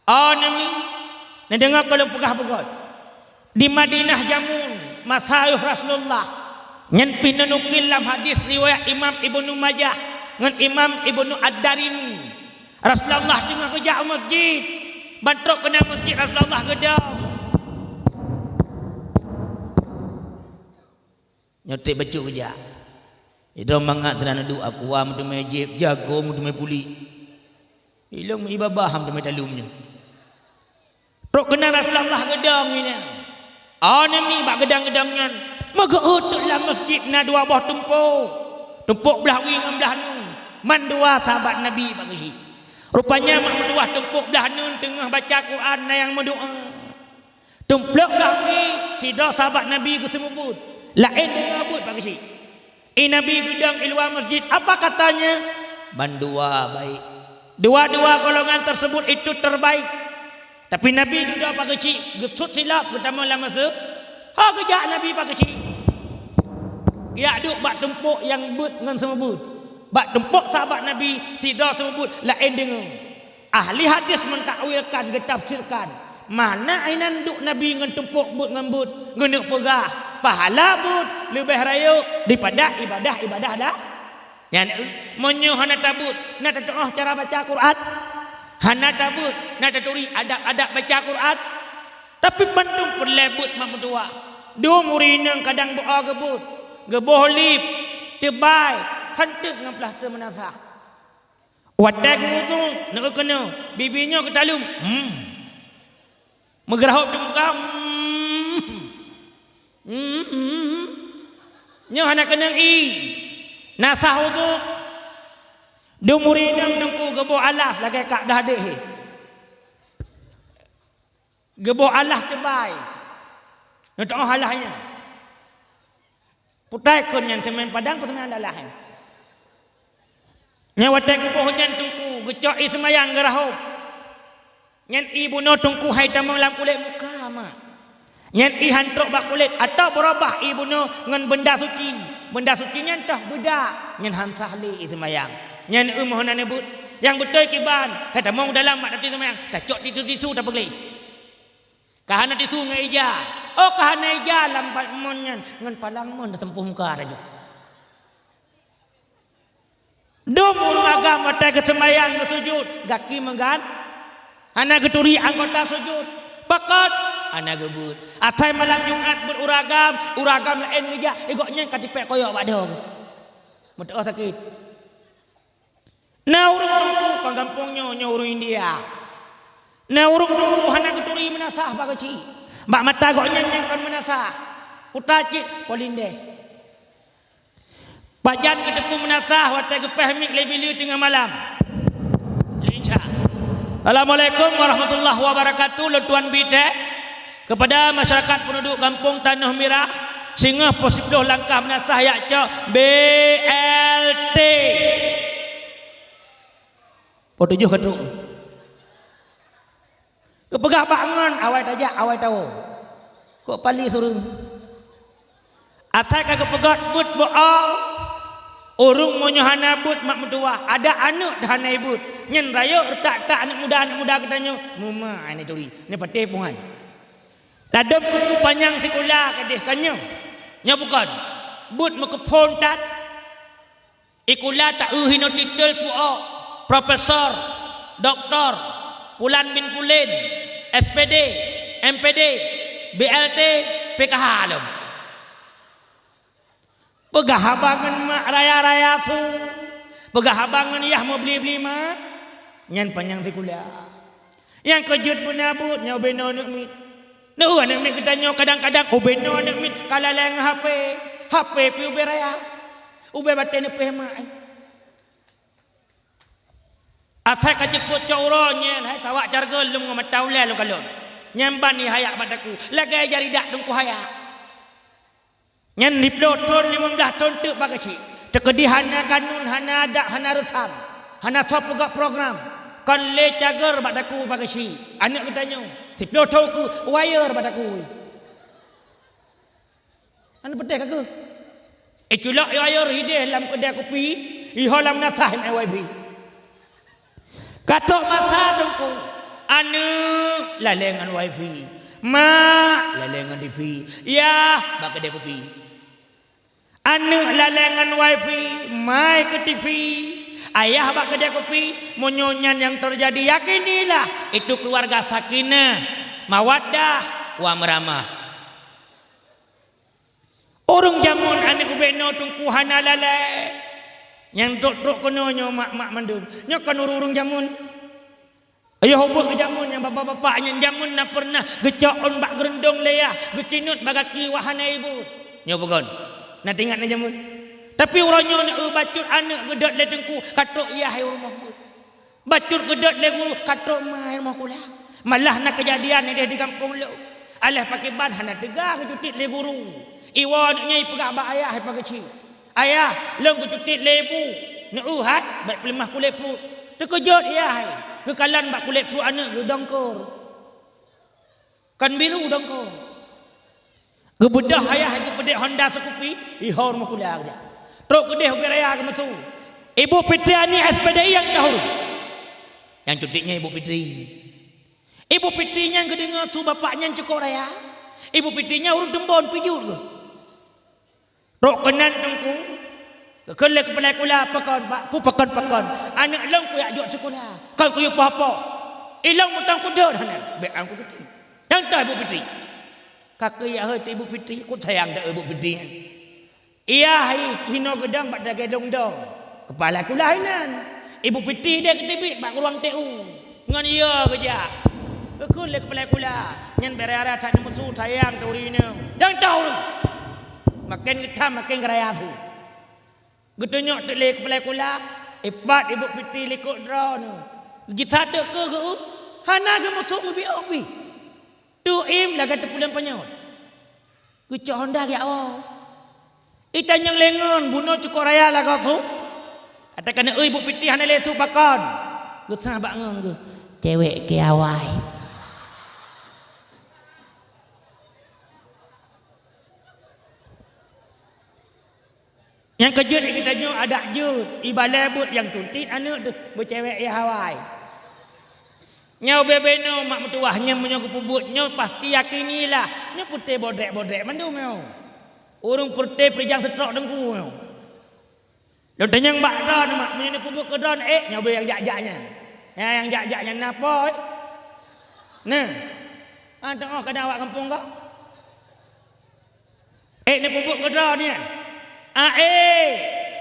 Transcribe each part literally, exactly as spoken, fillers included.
Oh nami, neudeungoe keu lôn peugah beugöt. Di Madinah jameun masa ayeuh Rasulullah, nyan pih neunukil lam hadis riwayat Imam Ibnu Majah ngon Imam Ibnu Ad-Darimi. Rasulullah teungoh geujak u masjid, ban trok keunan masjid Rasulullah geudong. Nyoe trép bacut geujak. Idroe mangat teunan duek, aqua meuteumé jieb, jago meuteumé pulik. Ilong ibabah meuteumé taleuem nyoe. Trok keunan Rasulullah geudong inan. Oh nami, bak geudong-geudong nyan, meugeuôt teuk lam masjid na dua boh tumpôk. Tumpôk blah wie ngon blah nun. Mandua sahabat Nabi bak geuchik. Rupanya mak meutuwah tumpôk blah nun teungoh baca Quran na nyang meudoá. Tumpôk blah wie, sidroe sahabat Nabi geuseumeubeuet, laén deungoe beuet bak geuchik. I Nabi geudong i luwa masjid, apa katanya? Bandua baik. Dua-dua golongan tersebut itu terbaik. Tapi Nabi dudoe bak geuchik, geusut silop geutamong lam masa. Ho geujak Nabi bak geuchik. Geujak duek bak tumpôk nyang beuet ngon seumeubeuet. Bak tumpôk sahabat Nabi, sidroe seumeubeuet laén deungoe. Ahli hadis mentakwilkan, geutafsirkan, mana inan duek Nabi ngon tumpôk beuet ngon beuet, geuneuk peugah pahala beuet leubeh rayeuk daripada ibadah-ibadah la-, nyan, eh, meunyoe hana tabeuet, na tatu'oh cara baca Quran? Hana tabeuet, na taturi adab-adab baca Quran? Tapi bandum peureulée beuet mak meutuwah. Dum ureuëng inong kadang beu-o geubeuet, geuboh lip, teubai, hanteuk ngon plaster meunasah. Watée geuwudhu, neukeunong, bibi nyoe geutaleuem. Hmm. Meugeurahop di muka. Hmm. Hmm, hmm, hmm. Nyoe hana keunong ié. Nasah wudhu. Dum ureuëng inong teungku geuboh alas lagée kak blah deh. Geuboh alah teubai. Neutoh alah nyan. Putai kon nyan seumayang padang, peuseumayang dalah nyan. Nyan watée geuboh nyan teungku, geucok ié seumayang geurahop. Nyan ié bunoe teungku hai tamong lam kulét muka, mak. Nyan ié han trok bak kulét, atawa beurubah ié bunoe ngon beunda suci. Beunda suci nyan toh beudak, nyan han sah lé ié seumayang. Nyan eu meuhana neubeuet. Nyang beutôi kiban, hai tamong dalam mak tati seumayang, tacok tisu-tisu tapeugleh. Ka hana tisu ngon ija. Oh, ka hana ija lam pat mon nyan, ngon palang mon taseumpôh muka laju. Dum ureuëng agam watée geuseumayang geusujut, gaki meugan, hana geuturi anggota sujut. Pakon? Hana geubeuet. Asai malam Jumat beuet ureuëng agam, ureuëng agam laén geujak, eh, gobnyan ka tipék koyok bak dong. Meutuoh sakét. Na ureuëng teungku kon gampông nyoe, nyoe ureuëng India. Na ureuëng teungku hana geuturi meunasah bak geuchik. Bak mata gobnyan nyang kon meunasah. Puta cit polindeh. Pajan geuteupeue meunasah watée geupéh miek lé bileue teungoh malam. Insya. Assalamualaikum warahmatullahi wabarakatuh. Lôn tuan bite. Kepada masyarakat penduduk Gampông Tanoh Mirah, singoh poh siploh langkah meunasah jak cok B L T. Poh tujoh ka trok. Geupeugah bak ngon awai tajak, awai tawoe. Kok pali sureueng. Asai ka geupeugah beuet beu-o, ureuëng meunyoe hana beuet mak meutuwah, ada aneuëk hana beuet. Nyan rayeuk reutak-tak aneuëk muda, aneuëk muda geutanyoe, muma ai neuturi, neupatéh puhan. Ladôm kuku panyang sikula keudeh ka nyoe. Nyoe bukon. Beuet meukeuphon that. Ikula ta-eu hinoe titel puok, profesor, doktor, pulan bin pulen, S P D, M P D, B L T, P K H lom. Peugah haba ngon mak raya-raya su, peugah haba ngon yah meubli-bli mak, nyan panyang sikula. Nyang keujeuet beuna buet nyoe ubé noe aneuk miet. Neu aneuk miet geutanyoe kadang-kadang ubé noe aneuk miet ka lalai ngon H P. H P pih ubé raya. Ubé batée neupéh mak. Asai ka jeuet cok uroe nyan hai sawak cargol lom ngon mata ulée lom kalon. Nyan ban ni hayak bak daku lagée jari dak teungku hayak. Nyan lhèe ploh thon, limong blaih thon teuk bak keuchik. Teukeudi hana kanun, hana adat, hana reusam, hana soe peugah program. Kon lé cagor bak daku bak keuchik. Aneuk geutanyoe, siploh thon keu wayeur bak daku. Aneuk peutéh ka keuh. Iculok wayeur hideh lam keudè kupi, iho lam nasah mé wifi. Ka trok masa teungku, Aneuk lalée ngon wifi, mak lalée ngon TV, yah bak keudée kupi. Aneuk lalée ngon wifi, mai keu TV, ayah bak keudée kupi. Meunyoe nyan nyang teujadi, yakinilah itu keuluwarga sakinah, mawaddah, warahmah. Ureuëng jameun aneuk ubé noe teungku hana lalée. Nyang trok-trok keunoe nyoe mak-mak mandum. Nyoe kon ureuëng-ureuëng jameun. Ayoh ubeuet keu jameun nyang bapak-bapak nyan jameun na peureunah geucok ôn bak geureundong lé yah, geucinot bak gaki wahana ibu. Nyoe bukan. Na teuingat na jameun. Tapi uroe nyoe na eu bacut aneuk geudot lé teungku, ka trok yah u rumoh beuet. Bacut geudot lé guru, ka trok ma i rumoh kula. Malah na keujadian ideh di gampông lôn. Aléh pakriban hana teuga geucutit lé guru. Iwoe aneuk nyan ipeugah bak ayah ipageue cit. Ayah, lôn geucutit lé ibu. Neu hai, bak peuleumah kulét pruet. Teukeujot ayah hai. Geukalon bak kulét pruet aneuk geuh dongkor. Kon biru dongkor. Geubeudôh ayah geupeudeh Honda seukupi, ihor meukuda geujak. Trok keudeh ubé raya geumeusu. Ibu Fitri aneuk S P D I nyang tahun. Nyang cutit nyan Ibu Fitri. Ibu Fitri nyan geudeungoe su bapak nyan cukôp raya. Ibu Fitri nyan ureuëng teumbon pijut geuh. Trok keunan teungku. Keu lé keupala kula pakon, Pak, pu pakon-pakon. Aneuk lôn kujak jok sikula. Kon kuyue poh-poh. Ilôn mantong kudeuh hana. Bék an kucuti. Nyang toh Ibu Fitri. Ka keuyak hôi Ibu Fitri, ku sayang teuh Ibu Fitri nyan. Iyah hinoe geudong bak dagée dong-dong. Keupala kula hinan. Ibu Fitri deh keuteubiet bak ruang T U. Ngon ie geujak. Geukheun lé keupala kula. Nyan bak raya-raya that neumeusu sayang turi inong. Nyang toh ureuëng. Maken geutham, maken geuraya su. Geutunyok teuk lé keupala kula. Ipat Ibu Fitri likot droeneuh. Gisa teuk keu geu. Hana geumeusu meubiôh pih. Tuim lagée teupuléng panyöt. Geucok honda geujak woe. Itanyong lé ngon bunoe cukôp raya lagoe su. Ata keuneuk eu Ibu Fitri hana lé su pakon. Geusa bak ngon geuh. Cewek keu awai. Nyang keujeuet geutanyoe adak jeuet, ibalée buet nyang tuntit aneuk deuh beucewek yah awai. Nyoe bebe nyoe mak meutuwah nyoe meunyoe geupeubuet nyoe pasti yakinilah nyoe putéh bodrek-bodrek mandum nyoe. Ureuëng putéh peurijang seutrok teungku nyoe. Lôn tanyong bak droeneuh mak meunyoe neupeubuet keu droeneuh ék nyoe beu nyang jak-jak nyan. Nyang jak-jak nyan na po ék? Nah. Ah, teuoh kadang awak gampông kah? Ék neupeubuet keu droeneuh nyan? Ah, ék.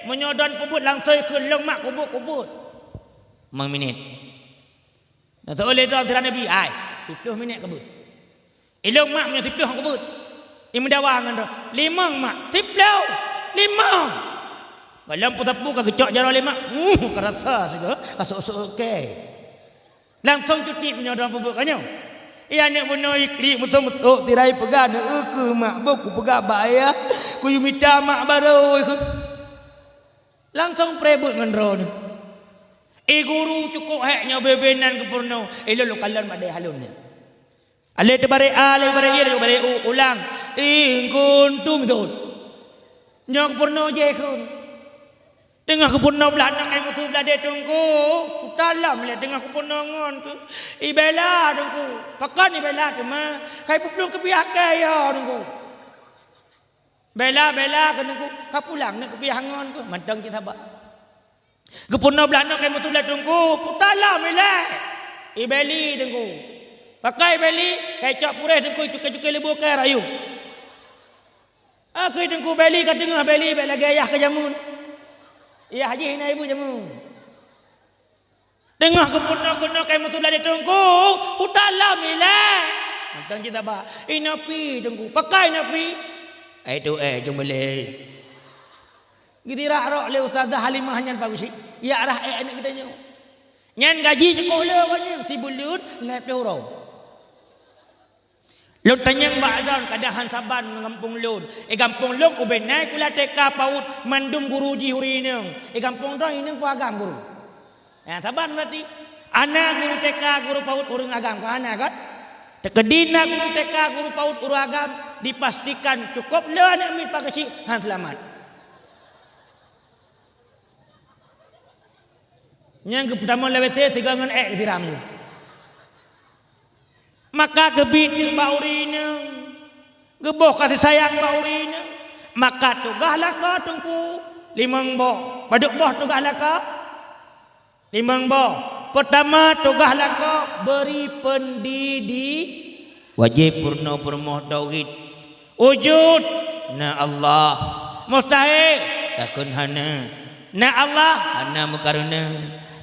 Meunyoe droeneuh peubuet langsôi keu lôn mak kubuet-kubuet. Limong minit. Na seuôt lé droeneuh sira Nabi, ai, siplôh minit ka beuet. Ilôn mak meunyoe siplôh ka beuet. Imeudawa ngon droeneuh, limong mak, siplôh, limong. Gohlom peusapu ka geucok jaroe lé mak, uh, ka rasa sigoe, ka seuôt-seuôt kée. Langsong cuti meunyoe droeneuh peubuet ka nyoe. Iya aneuk bunoe iklik meuso-meuso tirai peugah neu keu mak boh kupeugah bak ayah kuyue mita mak barô ikheun. Langsong preh beuet ngon droeneuh. Eh guru cukôp hék nyoe bebe nan geupeurunoe. Eh lôn lôn kalon madé halon nyan. Alé teubarek a, alé barek ie, barek u, ulang. In kuntum zon. Nyoe geupeurunoe jih kheun. Teungoh geupeurunoe blah nang kai musoh blah deh teungku. Puta lom lé teungoh geupeurunoe ngon keu. Ibela teungku. Pakon ibela teuma. Kai peuplueng keubiah kée yo teungku. Bela, bela keu teungku. Ka pulang neuk keubiah ngon keu. Mantong cit saba. Geupeurunoe blah nang kai musoh blah teungku. Puta lom ilée. Ibeli teungku. Pakai beli, kai cok pureh teungku cukai-cukai leubeh kée rayu. Akui teungku beli ka teungoh beli bék lagée yah keu jameun. Yah jih na ibu jameun. Teungoh geupeurunoe-peurunoe kai musoh blah deh teungku, puta lom ilée. Mantong cit saba. Inoe pi teungku, pakai inoe pi. Ai tu eh jong beli. Geutirak rok lé Ustazah Halimah nyan pagu cit. Yak rah ék aneuk geutanyoe. Nyan gaji cukôp le kon nyan sibuleuen lhée ploh uroe. Lôn tanyong bak droeneuh kadang han saban ngon gampông lôn. Eh gampông lôn ubé na sikula TK paut mandum guru jih ureuëng inong. Eh gampông droeneuh inong peue agam guru. Nyang saban berarti. Ana guru TK guru paut ureuëng agam kon hana kan? Teukeudi na guru TK guru paut ureuëng agam dipastikan cukôp le aneuk miet pageue cit han seulamat. Nyang geupeutamong lé WC sigoe ngon ék geusiram nyoe. Maka geubiet teuk bak ureueng inong, geuboh kasih sayang bak ureueng inong. Maka tugaih lakoe teungku limong boh. Padub boh tugaih lakoe? Limong boh. Peurtama, tugaih lakoe beri peundidi-, wajéb peurunoe peurumoh tauhid. Wujud, na Allah. Mustahil, takheun hana. Na Allah, hana meukareuna.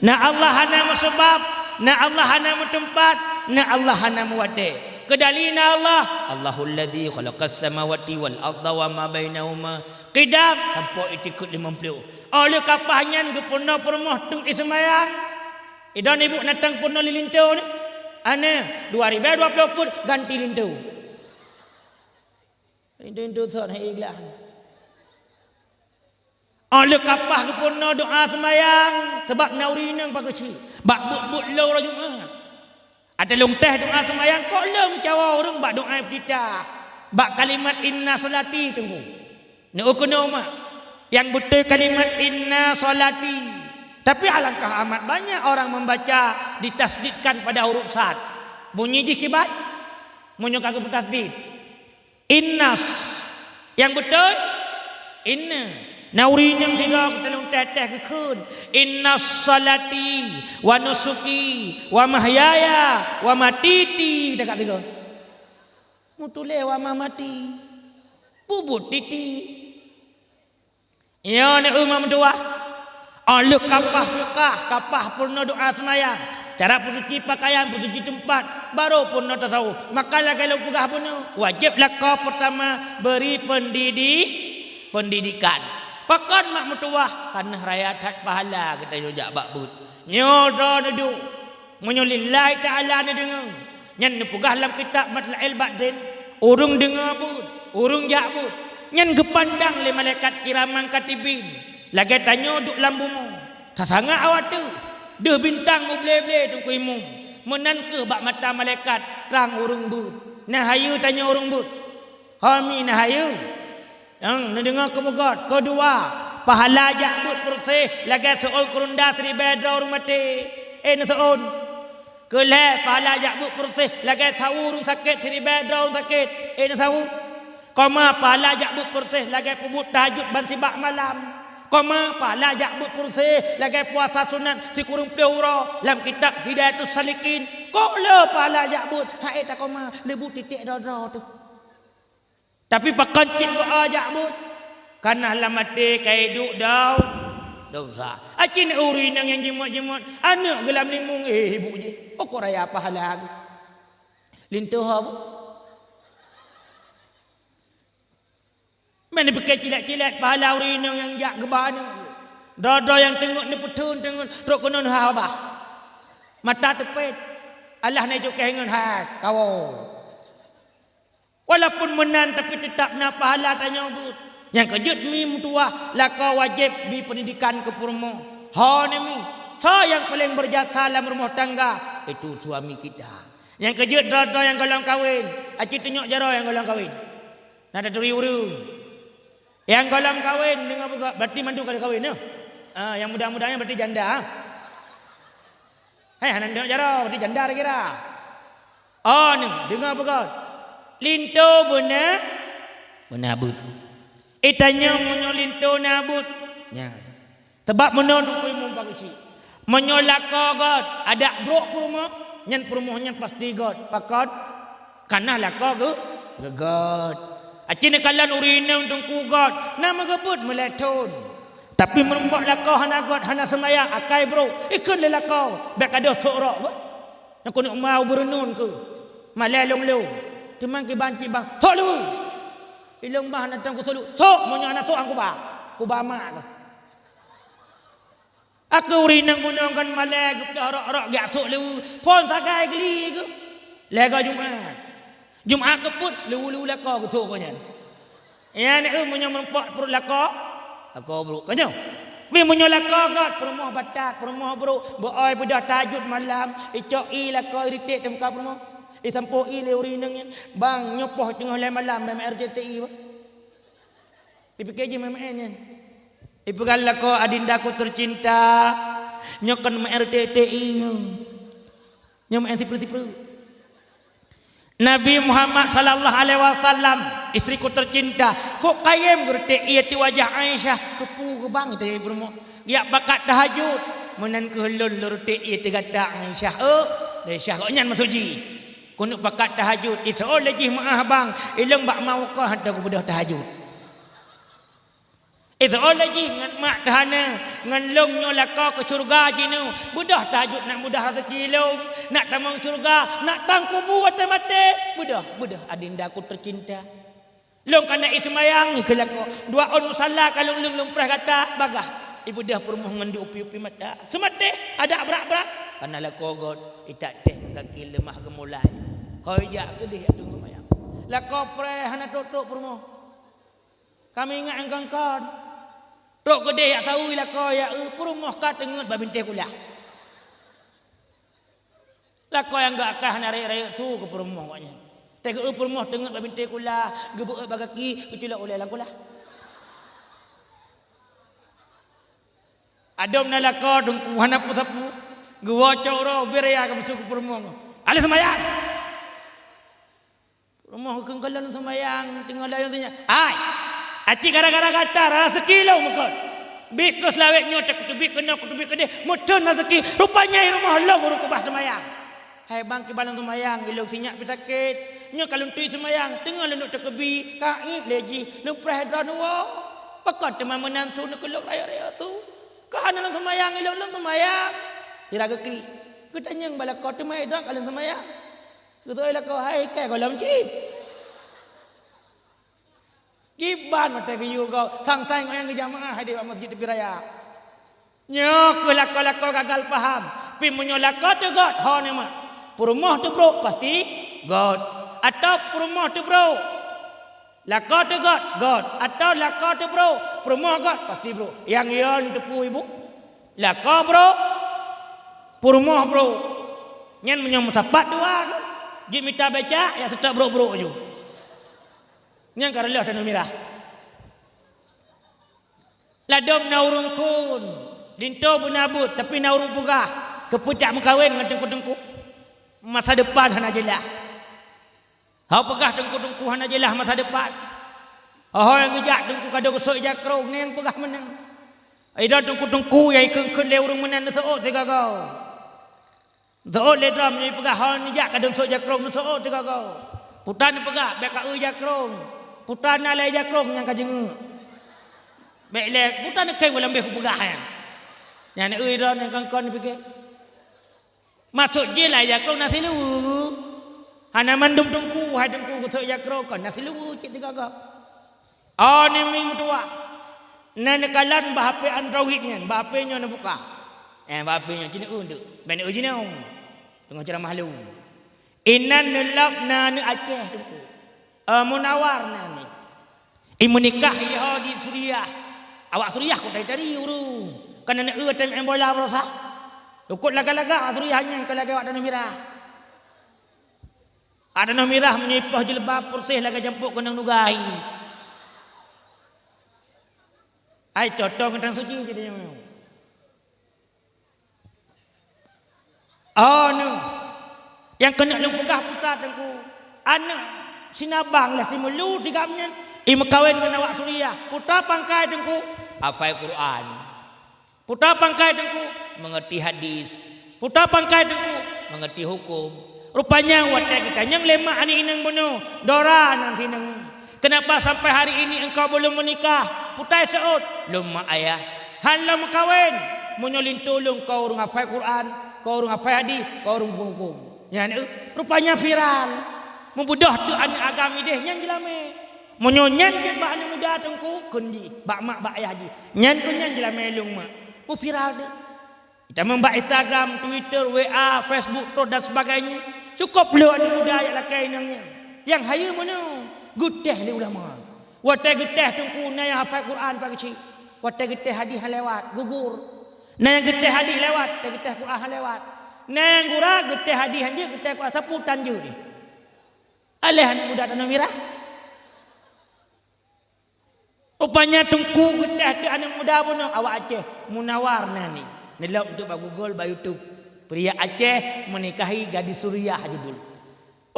Na Allah, hana meusabab. Na Allah, hana meuteumpat. Na Allah, hana meuwatée. Keu dali na Allah, Allahul ladzi khalaqas samawati wal arda wa ma bainahuma. Qidam, sampoe itikeuet limong ploh. Óh lheueh kapah nyan geupeurunoe peurumoh teuk iseumayang. Idon ibu natang peurunoe lé linto nyoe. Aneuëk, dua ribée dua ploh peuet ganti linto. Linto-linto sot hai iglah. Óh lheueh kapah geupeurunoe doa seumayang, sabab na ureueng inong pakoe cit. Bak buet-buet lôn uroe Jumat. Ata lôn teh doa seumayang, kok lom cawa ureueng bak doa iftitah. Bak kalimat inna sholati teungku. Neukeunong mak. Nyang beutôi kalimat inna sholati. Tapi alangkah amat banyak orang membaca ditasydidkan pada huruf sad. Bunyi jih kiban? Meunyoe ka geupeutasydid. Innas. Nyang beutôi? Inna. Na ureueng inong sidroe geutulông teh-teh geukheun, "Inna sholati wa nusuki wa mahyaya wa matiti." Dekat tiga. Meutuléh wa mamati. Peubuet titi. Nyoe na umat meutuwah. Óh lheueh kapah fiqah, kapah peurunoe doa seumayang, cara peusuci pakaian, peusuci teumpat, barô peurunoe tasawuf. Maka lagée lôn peugah bunoe, wajéb lakoe peurtama beri peundidi-, peundidikan. Pakon mak meutuwah? Kareuna raya that pahala geutanyoe jak bak beuet. Nyoe droeneuh duek. Meunyoe lillahi ta'ala neudeungoe, nyan neupeugah lam kitab Matla'il Badrin, ureuëng deungoe beuet, ureuëng jak beuet, nyan geupandang lé malaikat kiraman katibin, lagée tanyoe duek lam bumoe. Tasangat awak teuh, deuh bintang muble-ble teungku imum, meunan kheueh bak mata malaikat trang ureuëng beuet. Na hayeue tanyoe ureuëng beuet? Ho mi na hayeue? Nyang neudeungoe keu beugét. Keudua, pahala jak beuet peureuseh lagée seuôn keureunda siribée droe ureuëng maté. Eh, neuseuôn. Keulhée, pahala jak beuet peureuseh lagée saweue ureuëng sakét siribée droe ureuëng sakét. Eh, neusaweue. Koma, pahala jak beuet peureuseh lagée peubuet tahajud ban sibak malam. Koma, pahala jak beuet peureuseh lagée puasa sunat sikureueng ploh uroe lam kitab Hidayatus Salikin. Kok le pahala jak beuet, hai takoma, leubeh titek droe-droe teuh. Tapi pakon cit beu-o jak beuet? Kareuna lam até ka iduek dau-, dosa. Aci na ureuëng inong nyang jimot-jimot, aneuëk geulam limong, eh, ibu jih. Oh, kok raya pahala geuh. Linto ho bu. Meuneupike cilet-cilet pahala ureuëng inong nyang jak geuba aneuëk. Droe-droe nyang teungeut neupeutheun teungeut trok keunoe neuha babah. Mata teupet. Alah na icukéh ngon hai kawoe. Walaupun meunan, tapi teutab na pahala tanyoe beuet. Nyang keujeuet mi meutuwah, lakoe wajéb bi peundidikan keu peurumoh. Ho na mi, soe nyang paleng beurjasa lam rumoh tangga? Itu suami kita. Nyang keujeuet droe-droe nyang gohlom kawen, aci tunyok jaroe nyang gohlom kawen. Na taturi ureuëng. Nyang gohlom kawen deungoe beugét, berarti mandum ka kawen, ya? Ah, nyang muda-muda nyan berarti janda, ah. Hai, hana neuk jaroe, berarti janda kira. Oh, ni, deungoe beugét. Linto beuna, beuna beuet. Itanyoe meunyoe linto na beuet, nya. Sabab meunoe teungku imum pakoe cit. Meunyoe lakoe gét, adak brok peurumoh, nyan peurumoh nyan pasti gét. Pakon? Kareuna lakoe geu-, geugét. Aci neukalon ureuëng inong teungku gét, na meugeubeuet meulée thon. Tapi meurumpok lakoe hana gét, hana seumayang, akai brok, ikheun lé lakoe, bék ka deuh sok rok beuh. Nyang keuneuk ma ubeureunun keuh. Malée lôn-lôn. Teuma kiban cit bang, sok leuweue. Ilong bah na tong keu sok leuweue. Sok, meunyoe hana sok, han kuba. Kuba mak keuh. Aku ureuëng inong bunoe ngon malée geuploh rok-rok geujak sok leuweue, phon sagai geuli keuh. Lhée goe Jumat. Jumat keupeuet, leuweue-leuweue lakoe geusok gobnyan. Nyan, eh, meunyoe meurumpok pruet lakoe, lakoe brok. Ka nyoe. Tapi meunyoe lakoe gét, peurumoh batat, peurumoh brok, beu-oi beudôh tahajud malam, icok ie lakoe iritek teumuka peurumoh. Isampoe ie lé ureuëng inong nyan, "Bang, nyoe poh teungoh lhée malam, meu'en R T T I, bah." Ipike jih meu'en nyan. Ipeugah lakoe, "Adindaku tercinta, nyoe kon meu'en R T T I nyoe. Nyoe meu'en sipeue-sipeue." Nabi Muhammad sallallahu alaihi wasallam, istriku tercinta, kok kayém geureutôk ié di wajah Aisyah, keupeue geubang teuh peurumoh. Geujak pakat tahajud, meunan keuh lôn lôn reutôk ié di gata Aisyah. Oh, Aisyah gobnyan maksud jih. Keuneuk pakat tahajud, iseuôt lé jih meu'ah bang, ilôn bak ma ukeue hantom kubeudôh tahajud. Iseuôt lé jih ngon mak teuh hana, ngon lôn nyoe lakoe keu syeuruga jinoe. Beudôh tahajud nak mudah raseuki lôn, nak tamong syeuruga, nak tan kubu watée maté. Beudôh, beudôh adindaku tercinta. Lôn ka na ié seumayang keu lakoe. Dua ôn musalla ka lôn leueng lôn preh gata, bagaih. Ibeudôh peurumoh ngon di upi-upi mata. Seumatéh, adak brat-brat. Ka na lakoe göt, itak téh ngon gaki leumah geumulai. Hôi jak keudeh ateueh seumayang. Lakoe preh hana trok-trok peurumoh. Kami ingat nyang kon-kon. Trok keudeh jak saweue lakoe, jak eu peurumoh ka teungeut bak bintéh kulah. Lakoe nyang göt ka hana rayeuk-rayeuk su keu peurumoh gobnyan. Teuh geu eu peurumoh teungeut bak bintéh kulah, geubeuet bak gaki, geuculok ulée lam kulah. Adom na lakoe teungku hana peue-sapeue, geuwoe cok uroe ubé raya geumeusu keu peurumoh. Aleh seumayang! Rumoh keukalon seumayang, teungoh layang seumayang. Hai! Aci gara-gara gata raseuki lôn meukot. Bit keu seulawét nyoe teubiet keunoe, teubiet keudeh, meuteun raseuki. Rupanya i rumoh lôn ureuëng keubah seumayang. Hai bang, kiban lôn seumayang, ilôn sinyak pih sakét. Nyoe ka lôn tui seumayang, teungoh lôn duek teukeubi, ka iék lé jih, lôn preh droeneuh woe. Pakon teuma meunan su neukeulok rayeuk-rayeuk su. Ka hana lôn seumayang, ilôn lôn seumayang. Sira geuklik. Geutanyong bak lakoe teuma droeneuh ka lôn seumayang. Geutôi lakoe, hai ikai gohlom cit. Kiban watée geuyue gob, sang-sang ngon nyang geujamaah hadé bak masjid tepi raya. Nyoe keuh lakoe-lakoe gagal paham. Pi meunyoe lakoe teuh göt, ho neuh mak. Peurumoh teuh brok, pasti göt. Atawa peurumoh teuh brok. Lakoe teuh göt, göt. Atawa lakoe teuh brok, peurumoh göt, pasti brok. Nyang yon teupeue ibu. Lakoe brok, peurumoh brok. Nyan meunyoe meusapat dua keuh, jimita becak, jak seutôt brok-brok ju. Nyan ka reuloh tanoh mirah. Ladôm na ureuëng khon, linto beuna buet, tapi na ureuëng peugah, keupeue jak meukawen ngon teungku-teungku. Masa depan hana jeulaih. Ho peugah teungku-teungku hana jeulaih masa depan. Ho-ho nyang geujak teungku ka deuh geusok jakrong, nyan peugah meunan. Idong teungku-teungku nyang ikheun-kheun lé ureuëng meunan neuseuôt sigoe-goe. Neuseuôt lé droe meunyoe ipeugah ho neujak ka deuh geusok jakrong, neuseuôt sigoe-goe. Puta neupeugah bék ka eu jakrong. Puta na lé jakrong nyang ka jingeuk. Bék lé puta neukhém gohlom bék kupeugah nyan. Nyan eu droe nyang kon-kon pike. Maksud jih lé jakrong na siluweue. Hana mandum teungku, hai teungku geusok jakrong kon na siluweue cit sigoe-goe. Oh ni mi meutuwah. Na neukalon bak H P Android nyan, bak H P nyoe neubuka. Eh, bak H P nyoe cit eu teuk. Bék eu jinoe. Teungoh ceramah lom. Inan neulab na aneuk Aceh teungku. Eh, Munawar na ni. I meunikah iho di Suriah. Awak Suriah kok tari-tari ureuëng. Kan aneuk eu tem bola barosa. Ukot lagak-lagak awak Suriah nyan ka lagak awak tanoh mirah. Awak tanoh mirah meunyoe ipoh jilbab peureséh lagak jampok keunong nugai. Ai toto ngon tan suci jadi nyoe. Oh, neuh. Nyang keuneuk lôn peugah puta teungku. Aneuk sinabang lah simeulu tigam nyan. I meukawen ngon awak Suriah. Puta pangkai teungku. Hafai Quran. Puta pangkai teungku. Mengerti hadis. Puta pangkai teungku. Mengerti hukum. Rupanya watée geutanyong lé mak aneuk inong bunoe, dora nan sinong. Kenapa sampai hari ini engkau belum menikah? Putai seuôt, lôn mak ayah. Han lom meukawen. Meunyoe linto lôn kau ureuëng hafai Quran, kau ureuëng hafai hadis, kau ureuëng huköm-huköm. Nyan, eh, rupanya viral. Meubeudôh teuk aneuk agam ideh nyan jeulamé. Meunyoe nyan jeuet bak aneuk muda teungku, kheun jih, bak mak bak ayah jih. Nyan kheun nyan jeulamé lôn mak. Meuviral teuk. Tamong bak Instagram, Twitter, W A, Facebook, trok dan sebagainya. Cukôp lheueh aneuk muda jak lakée inong nyan. Nyang hayeue meunoe, geutéh lé ulama. Watée geutéh teungku na nyang hafai Quran pat geuchik. Watée geutéh hadis han lewat, gugur. Na nyang geutéh hadis lewat, watée geutéh Quran han lewat. Na nyang gura geutéh hadis han jeuet, geutéh Quran sapeue tan jeuet. Aléh aneuk muda tanoh mirah. Rupanya teungku geutéh teuk aneuk muda bunoe awak Aceh, Munawar na ni. Neulok teuk bak Google, bak YouTube. Pria Aceh menikahi gadis Suriah judul.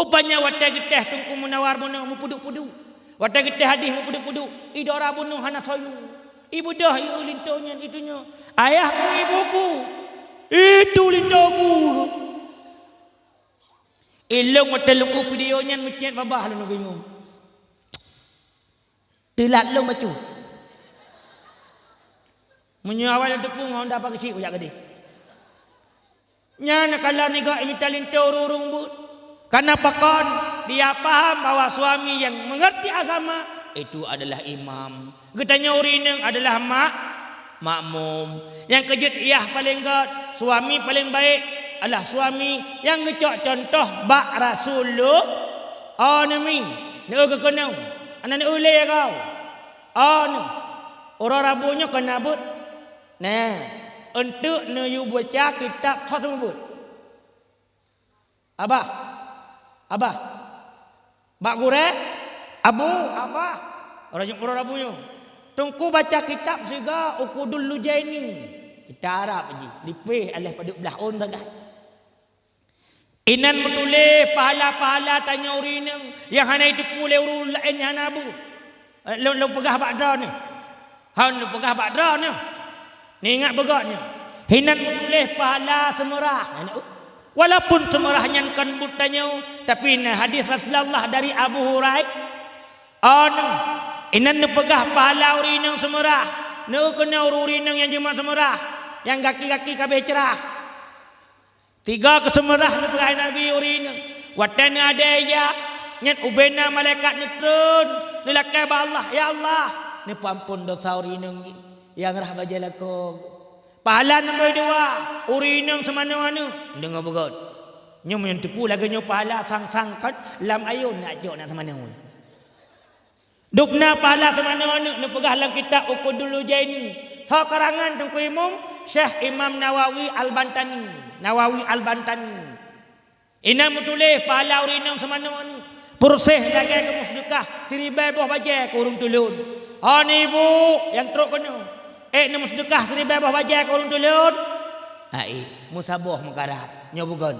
Rupanya watée geutéh Teungku Munawar bunoe mupuduk-puduk. Watée geutéh hadih mupuduk-puduk, idara bunoe hana soyue. Ibeudôh ié linto nyan itunyok, "Ayahku, ibuku, itu lintoku." Ilong watée lunggu video nyan meucet babah lôn bingung. Teulat lôn bacut. Meunyoe awai lôn teupeu ngon Honda pakeuchik ujak keudeh. Nyan kalon nigok imita linto ureuëng-ureuëng buet. Karena pakon? Dia paham bahwa suami yang mengerti agama itu adalah imam. Geutanyoe ureuëng inong adalah mak-, makmum. Nyang keujeuet yah paleng gét, suami paleng baik adalah suami nyang geucok contoh bak Rasulullah. Oh, neumi, neu keukeunong, aneuk neu lé kau. Oh, neu, uroe Rabu nyoe keuneuk beuet. Nah, eunteuk neuyue baca kitab thot seumeubeuet. Abah, abah. Bak gurée, abu, abah. Uroe Jum-, uroe Rabu nyoe. Teungku baca kitab siga Ukudul Lujaini. Kitab Arab jih, lipéh aléh padub blaih ôn sagai. Inan meutuléh pahala-pahala tanyoe ureuëng inong nyang hana jiteupeue lé ureuëng laén nyang hana bu. Eh, lôn, lôn peugah bak droeneuh. Hon lôn peugah bak droeneuh. Neuingat beugét nyoe. Hinan meutuléh pahala seumeurah. Walaupun seumeurah nyan kon buet tanyoe, tapi na hadis Rasulullah dari Abu Hurairah. Oh, neu, inan neupeugah pahala ureuëng inong seumeurah. Neu keunoe ureuëng inong nyang jimat seumeurah, nyang gaki-gaki ka abéh cerah. Tiga keuseumeurah neupeugah Nabi ureuëng inong. Watée neuadai ija, nyan ubena malaikat neutron, neulakée bak Allah, "Ya Allah, neupeuampon desya ureuëng inong jih nyang rhah bajée lakoe." Pahala nomor dua, ureuëng inong seumanoe aneuëk. Deungoe beugét. Nyoe meunyoe teupeue lagée nyoe pahala sang-sang kon lam ayôn nak jok nak seumanoe. Dubna pahala seumanoe aneuëk neupeugah lam kitab Ukudul Lujaini. Soe karangan Teungku Imum? Syekh Imam Nawawi Al-Bantani. Nawawi Al-Bantani. Inan meutuléh pahala ureuëng inong seumanoe aneuëk. Peureséh lagée geumeuseudeukah siribée boh bajée keu ureuëng tulon. Hon ibu nyang trok keunoe, ék neumeuseudeukah siribée boh bajée keu ureuëng tulon? Ai, meusaboh meukarat. Nyoe bugon.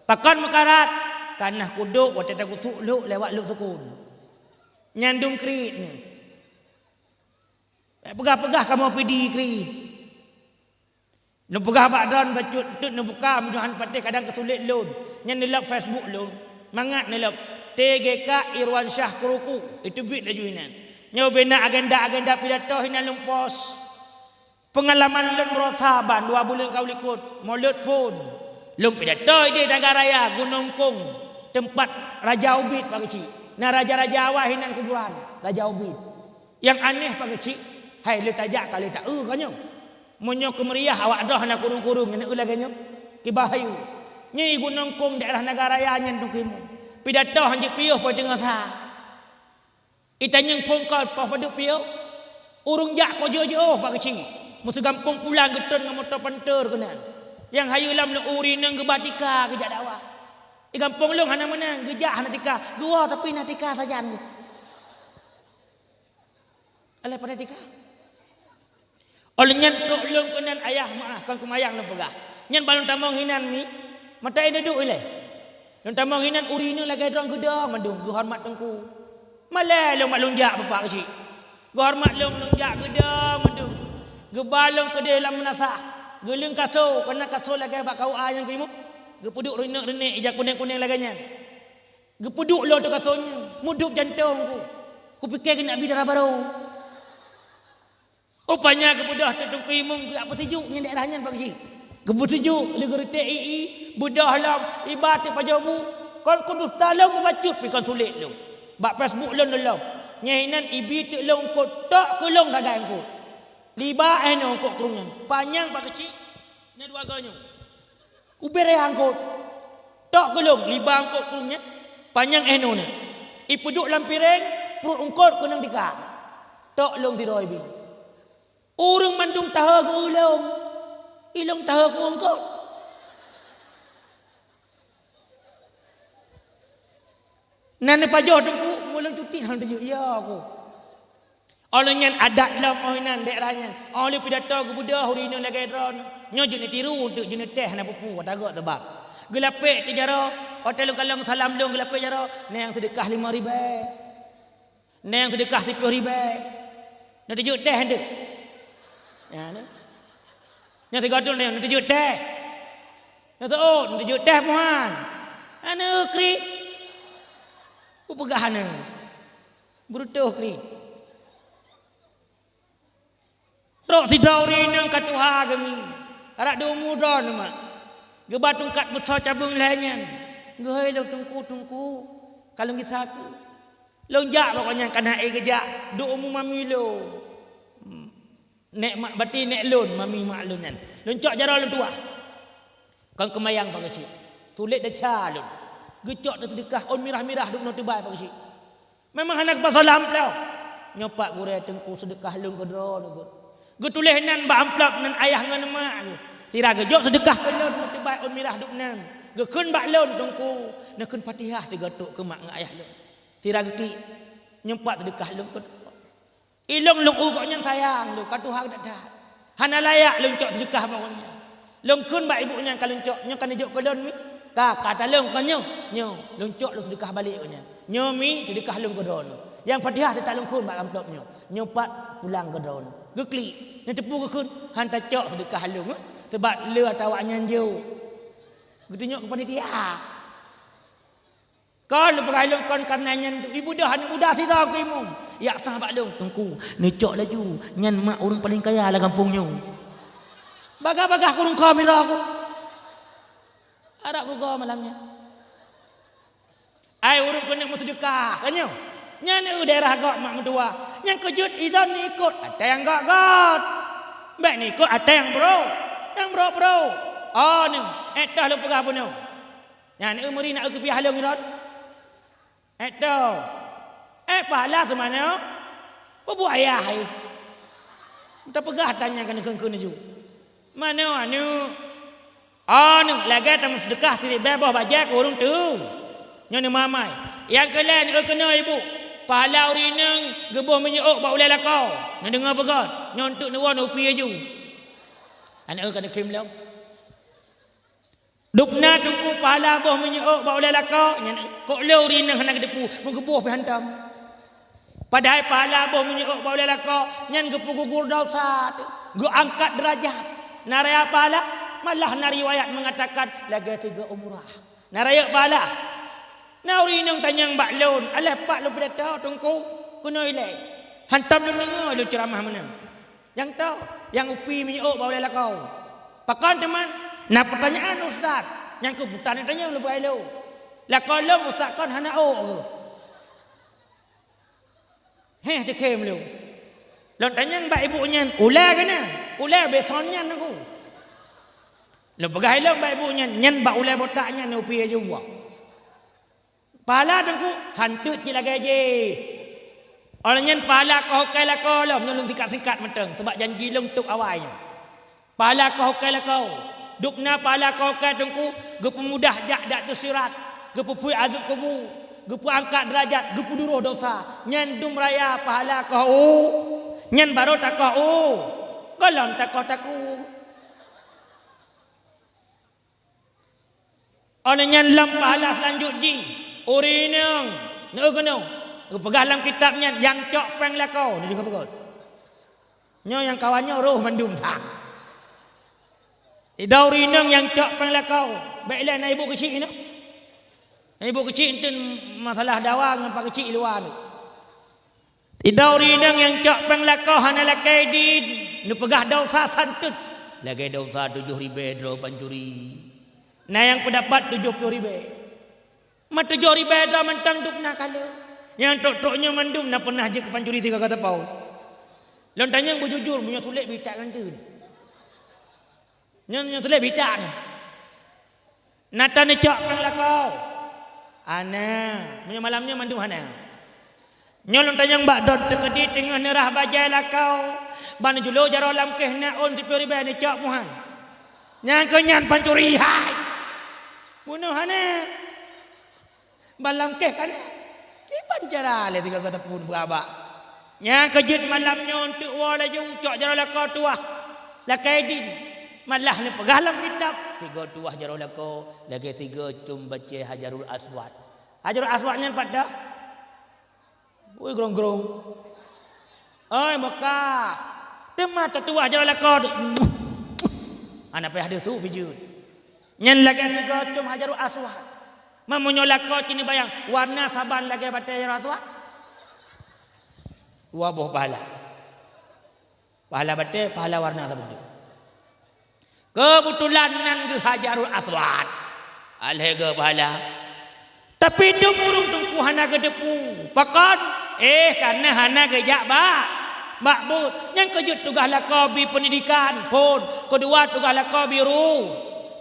Pakon meukarat? Kareuna kudok watée tagusuk lhok lewat lhok sukon. Nyan dum kriet nyoe. Peugah-peugah kamoe pidi kriet. Neupeugah bak droen bacut, teuk neubuka meuduhan patéh kadang keusulet lôn. Nyan neulok Facebook lôn. Mangat neulok T G K Irwansyah Keuruku. Iteubiet laju inan. Nyoe bena agenda-agenda pidato hinan lôn post. Peungalaman lôn baroe saban dua buleuen ka u likot, Molot phon. Lôn pidato idéh Naga Raya, Gunong Kong, teumpat Raja Ubit Pak Keuchik. Na raja-raja awai hinan kuburan Raja Ubit. Nyang aneh Pak Keuchik, hai lé tajak ka lé taeu ka nyoe. Meunyoe keumeuriah awak droe na kurong-kurong nyan eu lagée nyoe, kiban hayeu. Nyoe i Gunong Kong daerah Naga Raya nyan Teungku Imum. Pidato han jeuet piôh poh teungoh sa. Itanyong phon kon poh padub piôh. Ureuëng jak ko jiôh-jiôh Pak Keuchik. Meuseugampông pulang geuton ngon moto panter keunan. Nyang hayeu lam lôn ureuëng inong geuba tika geujak dakwah. I gampông lôn hana meunan, geujak hana tika. Geuwoe tapi na tika sajan. Alah pandai tika. Óh lheueh nyan trok lôn keunan ayah meuah, kon keumayang lôn peugah. Nyan ban lôn tamong hinan mi, mata aneuk duek ilée. Lôn tamong hinan ureuëng inong lagée droe geuda mandum geuhoreumat teungku. Malée lôn mak lôn jak Bapak Keuchik. Geuhoreumat lôn, lôn jak geuda mandum. Geuba lôn keudeh lam meunasah. Geuleueng kaso, keunan kaso lagée bak K U A nyang geuimup. Geupeuduek rinek-rinek ija kunéng-kunéng lagée nyan. Geupeuduek lôn teuh kaso nyan, mudub jantong ku. Kupike keuneuk bi dara barô. Rupanya geubeudôh teuk Teungku Imum geujak peusijuek ngon daerah nyan Pak Keuchik. Geupeusijuek lé geureutek ié, beudôh lom, iba teuk pajoh bu. Kon kudusta lôn meubacut pi kon sulet lôn. Bak Facebook lôn lôn. Nyan inan ibi teuk lôn eungkot, tok keu lôn sagai eungkot. Liba eh nyoe eungkot krueng nyan. Panyang Pak Keuchik, na dua goe nyoe. Ubé raya eungkot. Tok keu lôn, liba eungkot krueng nyan. Panyang eh nyoe nyan. Ipeuduek lam piréng, pruet eungkot keunong tika. Tok lôn sidroe ibi. Ureuëng mandum tahe geu-eu lôn. Ilôn tahe geu-eu eungkot. Na neupajoh teungku, meulôn cuti hana teujeuet, ya ku. Óh lheueh nyan adat lom óh inan daerah nyan. Óh lheueh pidato geubeudôh ureuëng inong lagée droe. Nyoe jeuet neutiru, teuk jeuet neutéh hana peue-peue, watagok teubab. Geulapék teujaroe, Watée lôn kalon salam lôn geulapée jaroe, "Neng, seudeukah limong ribée. Neng, seudeukah siplôh ribée." Neuteujeuet teh hana? Ya, ni. Nyang sigoe teuh neuteujeuet teh. Nyang seuôt neuteujeuet teh puhan. Hana kriet. Kupeugah hana. Beureutoh kriet. Trok sidroe ureuëng inong ka tuha geumi, rab di umu droeneuh mak. Geuba tungkat meusoe cabeueng lhée nyan. Geuhôi lôn, "Teungku, Teungku, ka lôn gisa keuh." Lôn jak bak gobnyan, ka na éh geujak, duek umu mami lôn. Nek mak, berarti nek lôn, mami mak lôn nyan. Lôn cok jaroe lôn tuwah. Kon keumayang Pak Geuchik. Tuléh desya lôn. Geucok teuseudeukah ôn mirah-mirah duek noe teubai Pak Geuchik. Memang hana geupasoe lam amplop. Nyoe Pak Gurée, Teungku, seudeukah lôn keudroe neuh. Geutuléh nan bak amplop nan ayah ngon mak geuh. Sira geujok seudeukah keu lôn meutubai ôn mirah duek nan. Geukheun bak lôn, "Teungku, neukheun Fatihah sigoe trok keu mak ngon ayah lôn." Sira geuklik. Nyoe Pak, seudeukah lôn keudroe. Ilôn lôn u gobnyan sayang lôn, ka tuha that-that. Hana layak lôn cok seudeukah bak gobnyan. Lôn kheun bak ibu nyan ka lôn cok, "Nyoe ka neujok keu lôn mi?" "Ka, ka talôn kon nyoe." "Nyoe, lôn cok lôn seudeukah balek gobnyan. Nyoe mi, seudeukah lôn keudroe neuh. Nyang Fatihah teutap lôn kheun bak amplop nyoe. Nyoe Pak, pulang keudroe neuh." Geuklik, neuteupeue geukheun, "Han tacok seudeukah lôn, eh, sabab le ata awaknyan jok." Geutunyok keu panitia. Kon lôn peugah ilôn kon kareuna nyan ibu deuh aneuk muda sidroe keu imum. Jak sah bak lôn, "Teungku, neucok laju, nyan mak ureuëng paleng kaya lam gampông nyoe." Bagah-bagah keu ureuëng kho miroe ku. Harab rugoe malam nyan. Ai ureuëng keuneuk meuseudeukah, ka nyoe. Nyan eu daerah gob mak meutuwah. Nyang keujeuet ilôn neuikot até nyang göt-göt. Bék neuikot até nyang brok. Nyang brok-brok. Oh, neuh, éh toh lôn peugah bunoe. Nyan eu meuri na eu keupiah lôn ilôn. Éh toh. Éh pahala seumanoe. Peue buet ayah hai. Tapeugah tanyang keuneuk kheun-kheun laju. Manoe aneuk? Aneuk lagée tameuseudeukah siribée boh bajée keu ureuëng teu. Nyoe neumamai. Nyang keu lhée neueu keunoe ibu. Pahala ureuëng inong geuboh minyeuk bak ulée lakoe. Neudeungoe beugét. Nyoe eunteuk neuwoe neupi laju. Aneuk ka neukhém lom. Dubna teungku pahala boh minyeuk bak ulée lakoe, nyan kok lé ureuëng inong hana geuteupeue, meugeuboh pih hantom. Padahai pahala boh minyeuk bak ulée lakoe, nyan geupeugugur desya teuh, geuangkat deurajat. Na raya pahala, malah na riwayat meungatakan lagée sigoe umrah. Na rayeuk pahala. Na ureuëng inong tanyong bak lôn, "Alah pat lôn pidato teungku, keunoe ilée? Hantom lôn deungoe lôn ceuramah meunan." Nyang toh, nyang upi minyeuk bak ulée lakoe. Pakon teuma? Na peutanyaan ustaz, nyang keu buta neutanyong lubai lôn. Lakoe lôn ustaz kon hana ôk geuh. Heh, teukhém lôn. Lôn tanyong bak ibu nyan, ulée keunoe, ulée beson nyan aku. Lôn peugah ilôn bak ibu nyan, nyan bak ulée botak nyan upi laju buah. Pahala teungku, santeut cit lagée jih. Óh lheueh nyan pahala keuhokée lakoe lom, nyoe lôn singkat-singkat mantong, sabab janji lôn tôb awai nyoe. Pahala keuhokée lakoe, dubna pahala keuhokée teungku, geupeumudah jak dak teusirat, geupeupue azeueb kubu, geupeuangkat deurajat, geupeuduroh desya. Nyan dum raya pahala keuhokée, nyan barô takeuhokée, gohlom takeuh-takeuh. Óh lheueh nyan lom pahala seulanjut jih, ureuëng inong, neueu keunoe, geupeugah lam kitab nyan, nyang cok péng lakoe, neudeungoe beugét. Nyoe nyang kawan nyoe roh mandum that. Sidroe ureuëng inong nyang cok péng lakoe, bék ilée na ibu keuchik inong. Na ibu keuchik enteuk masalah dawa ngon pak keuchik luwa tu. Sidroe ureuëng inong nyang cok péng lakoe hana lakée idin, neupeugah desya santeut. Lagée desya tujoh ribée droe pancuri. Na nyang peudapat tujoh ploh ribée. Ma tujoh ribée droe mantong dubna ka lheueh. Nyang trok-trok nyoe mandum na peunah jeuet keu pancuri sigoe-goe teupeu. Lôn tanyong beujujur, meunyoe sulet beuitak ngon teuh. Nyoe, nyoe sulet beuitak nyoe. Na tan neucok péng lakoe? Hana. Meunyoe malam nyoe mandum hana. Nyoe lôn tanyong bak droe teukeudi teungoh neurah bajée lakoe, ban neujulo jaroe lam kéh na ôn siplôh ribée neucok muhan. Nyang keu nyan pancuri hai. Bunoe hana. Ban lam kéh ka na. Kiban cara lé sigoe-goe teupeu beurabak. Nyang keu jeuet malam nyoe eunteuk woe laju cok jaroe lakoe tuwah. Lakée idin. Malah neupeugah lam kitab, sigoe tuwah jaroe lakoe, lagée sigoe com bacée Hajarul Aswad. Hajarul Aswad nyan pat dah? Woi, grong-grong. Oi, Mekah. Teuma tatuwah jaroe lakoe. Hana payah deusu pijeut. Nyan lagée sigoe com Hajarul Aswad. Meunyoe lakoe cit neubayang, warna saban lagée batée Hajarul Aswad. Dua boh pahala. Pahala batée, pahala warna saboh teuk. Keubetulan nan geuh Hajarul Aswad. Alhée geuh pahala. Tapi dum ureuëng teungku hana geuteupeue. Pakon? Eh, karna hana geujak bak, bak buet. Nyang keujeuet tugaih lakoe bi peundidikan, phon. Keudua tugaih lakoe bi ru.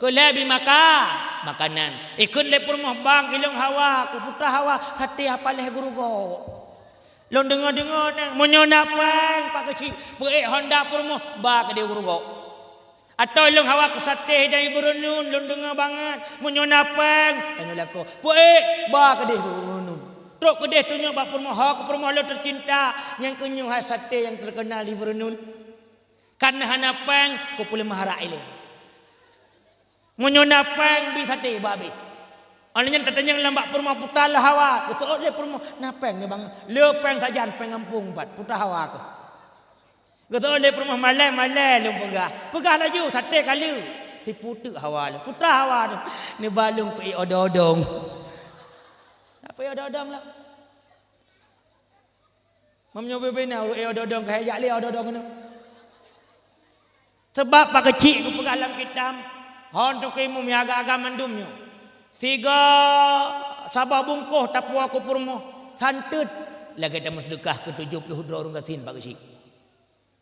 Keulhée bi maka, makanan. Ikheun lé peurumoh bang ilong hawa, kuputa hawa, saté apa lhée geurugoe. Lôn deungoe-deungoe nyan, meunyoe na péng, Pak Keuchik, peuék honda peurumoh, ba keudeh geurugoe. Atawa lôn hawa keu saté dan ibu reunun, lôn deungoe bangat, meunyoe na péng, tanyoe lakoe, peuék, ba keudeh geurugoe. Trok keudeh tunyok bak peurumoh, ho keu peurumoh lôn teucinta, nyang keu nyoe hai saté nyang teukeunal di ibu reunun. Kan hana péng, keu puléh maharak ilée. Meunyoe na péng, bi saté ba abéh. Óh lheueh nyan tatanyong lam bak peurumoh puta lé hawa. Geuseuôt lé peurumoh, na péng nyoe bang? Le péng sajan, péng gampông pat, puta hawa keuh. Geuseuôt lé peurumoh malée-malée lôn peugah. Peugah laju, saté ka le. Sipu teuk hawa lôn. Puta hawa lôn. Neuba lôn peuék odong-odong. Na peuék odong-odong lom. Meunyoe bubena ureuëng eh odong-odong, ka jak lé odong-odong keunoe. Sabab Pak Keuchik geupeugah lam kitab, hon tukang imum nyang agam-agam mandum nyoe. Sigoe saboh bungkôh tapuwoe keu peurumoh, santeut lagée tameuseudeukah keu tujoh ploh droe ureuëng gasien Pak Keuchik.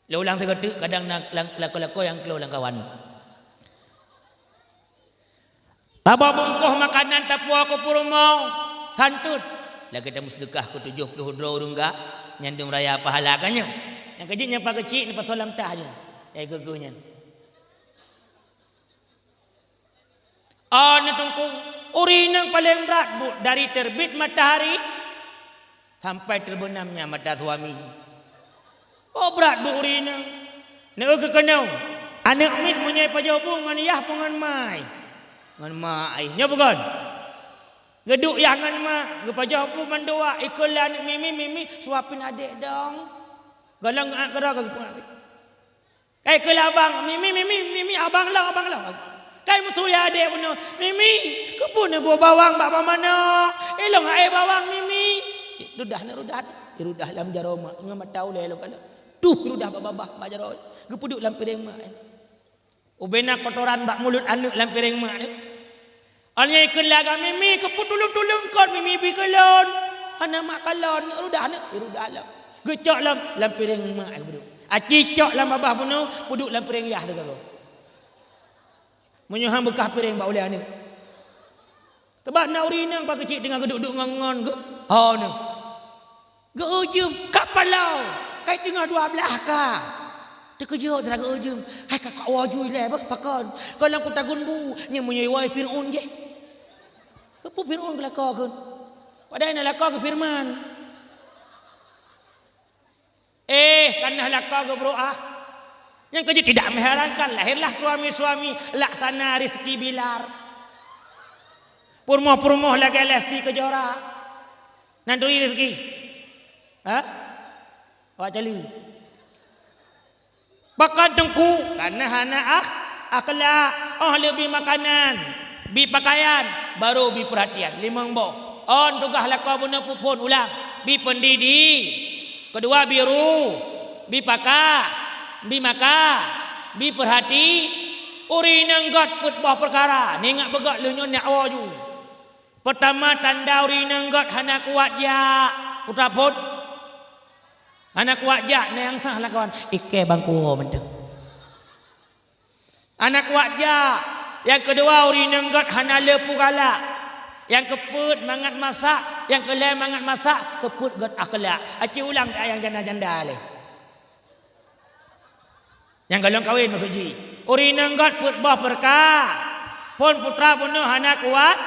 Lôn ulang sigoe teuk, kadang na lam, lakoe-lakoe nyang klo lam kawan. Saboh bungkôh makanan tapuwoe keu peurumoh, santeut lagée tameuseudeukah keu tujoh ploh droe ureuëng gak, nyan dum raya pahala ka nyoe. Nyang keujeuet nyan Pak Keuchik neupasoe lam tah nyoe. Eh, geuh-geuh nyan. Oh, neuteungku, ureuëng inong paleng brat buet dari teurbit matahari sampai teubeunamnya mata suami. Oh, brat buet ureuëng inong. Neu keukeunong, aneuëk miet meunyoe pajoh bu ngon yah peue ngon mai? Ngon mai. Nyoe bukan? Geuduek yah ngon mak, geupajoh bu mandua, ikheun lé aneuëk Mimi, "Mimi, suapin adek dong." Gohlom ngeuak keudroe geupeugah. Kai keu abang, "Mimi, Mimi, Mimi, abang lom, abang lom." Kai meusu lé adek bunoe, "Mimi, keupeue neuboh bawang bak bak manok? Ilong aé bawang, Mimi." Rudah na rudah, rudah lam jaroe mak, ngon mata ulée lom kalon. Tuh rudah bak babah bak jaroe, geupeuduek lam piréng mak. Ubena kotoran bak mulut aneuëk lam piréng mak nyoe. Alnyan ikheun lagak, "Mimi, keupeue tuleueng-tuleueng kon, Mimi bi keu lôn? Hana mak kalon, rudah aneuëk, rudah lom." Geucok lom, lam piréng mak geuduek. Aci cok lam babah bunoe, peuduek lam piréng yah teuka. Meunyoe han beukah piréng bak ulée aneuëk. Teuma na ureuëng inong Pak Keuchik teungoh geuduek-duek ngon-ngon geu-, ho nyoe. Geu-ujeum ka paloe, kai teungoh dua blaih ka. Teukeujot sidroe geu-ujeum, hai ka, ka woe ju ilée beuh pakon. Kon lam kuta gun bu, nyan meunyoe woe Fir'aun jih. Keupeue Fir'aun geulakoe kheun? Padahai na lakoe keu Firman. Eh, ka na lakoe geubroe ah. Nyang keujeuet tidak mengherankan, lahirlah suami-suami laksana Rizky Bilar. Peurumoh-peurumoh lagée Lesti Kejora. Nan turi Rizky. Ha? Awak cali. Pakon teungku, karena hana ak-, akhlak. Oh, leubi makanan, bi pakaian, baru bi perhatian. Limong boh. On tugaih lakoe bunoe peuphon ulang. Bi pendidi. Keudua bi ru, bi paka, bi maka, bi peuhati. Ureuëng inong göt peuet boh peukara, neuingat beugöt lheueh nyoe neuk woe ju. Peutama tanda ureuëng inong göt hana kuat jak, putra phon. Hana kuat jak, na nyang sah lakoe, ikei bangku mantong. Hana kuat jak. Nyang keudua, ureuëng inong göt hana le peue galak. Nyang keupeuet mangat masak, nyang keulhée mangat masak, keupeuet göt akhlak. Aci ulang keu nyang janda-janda lé. Nyang gohlom kawen maksud jih. Ureuëng inong göt peuet boh peurka. Phon putra bunoe hana kuat.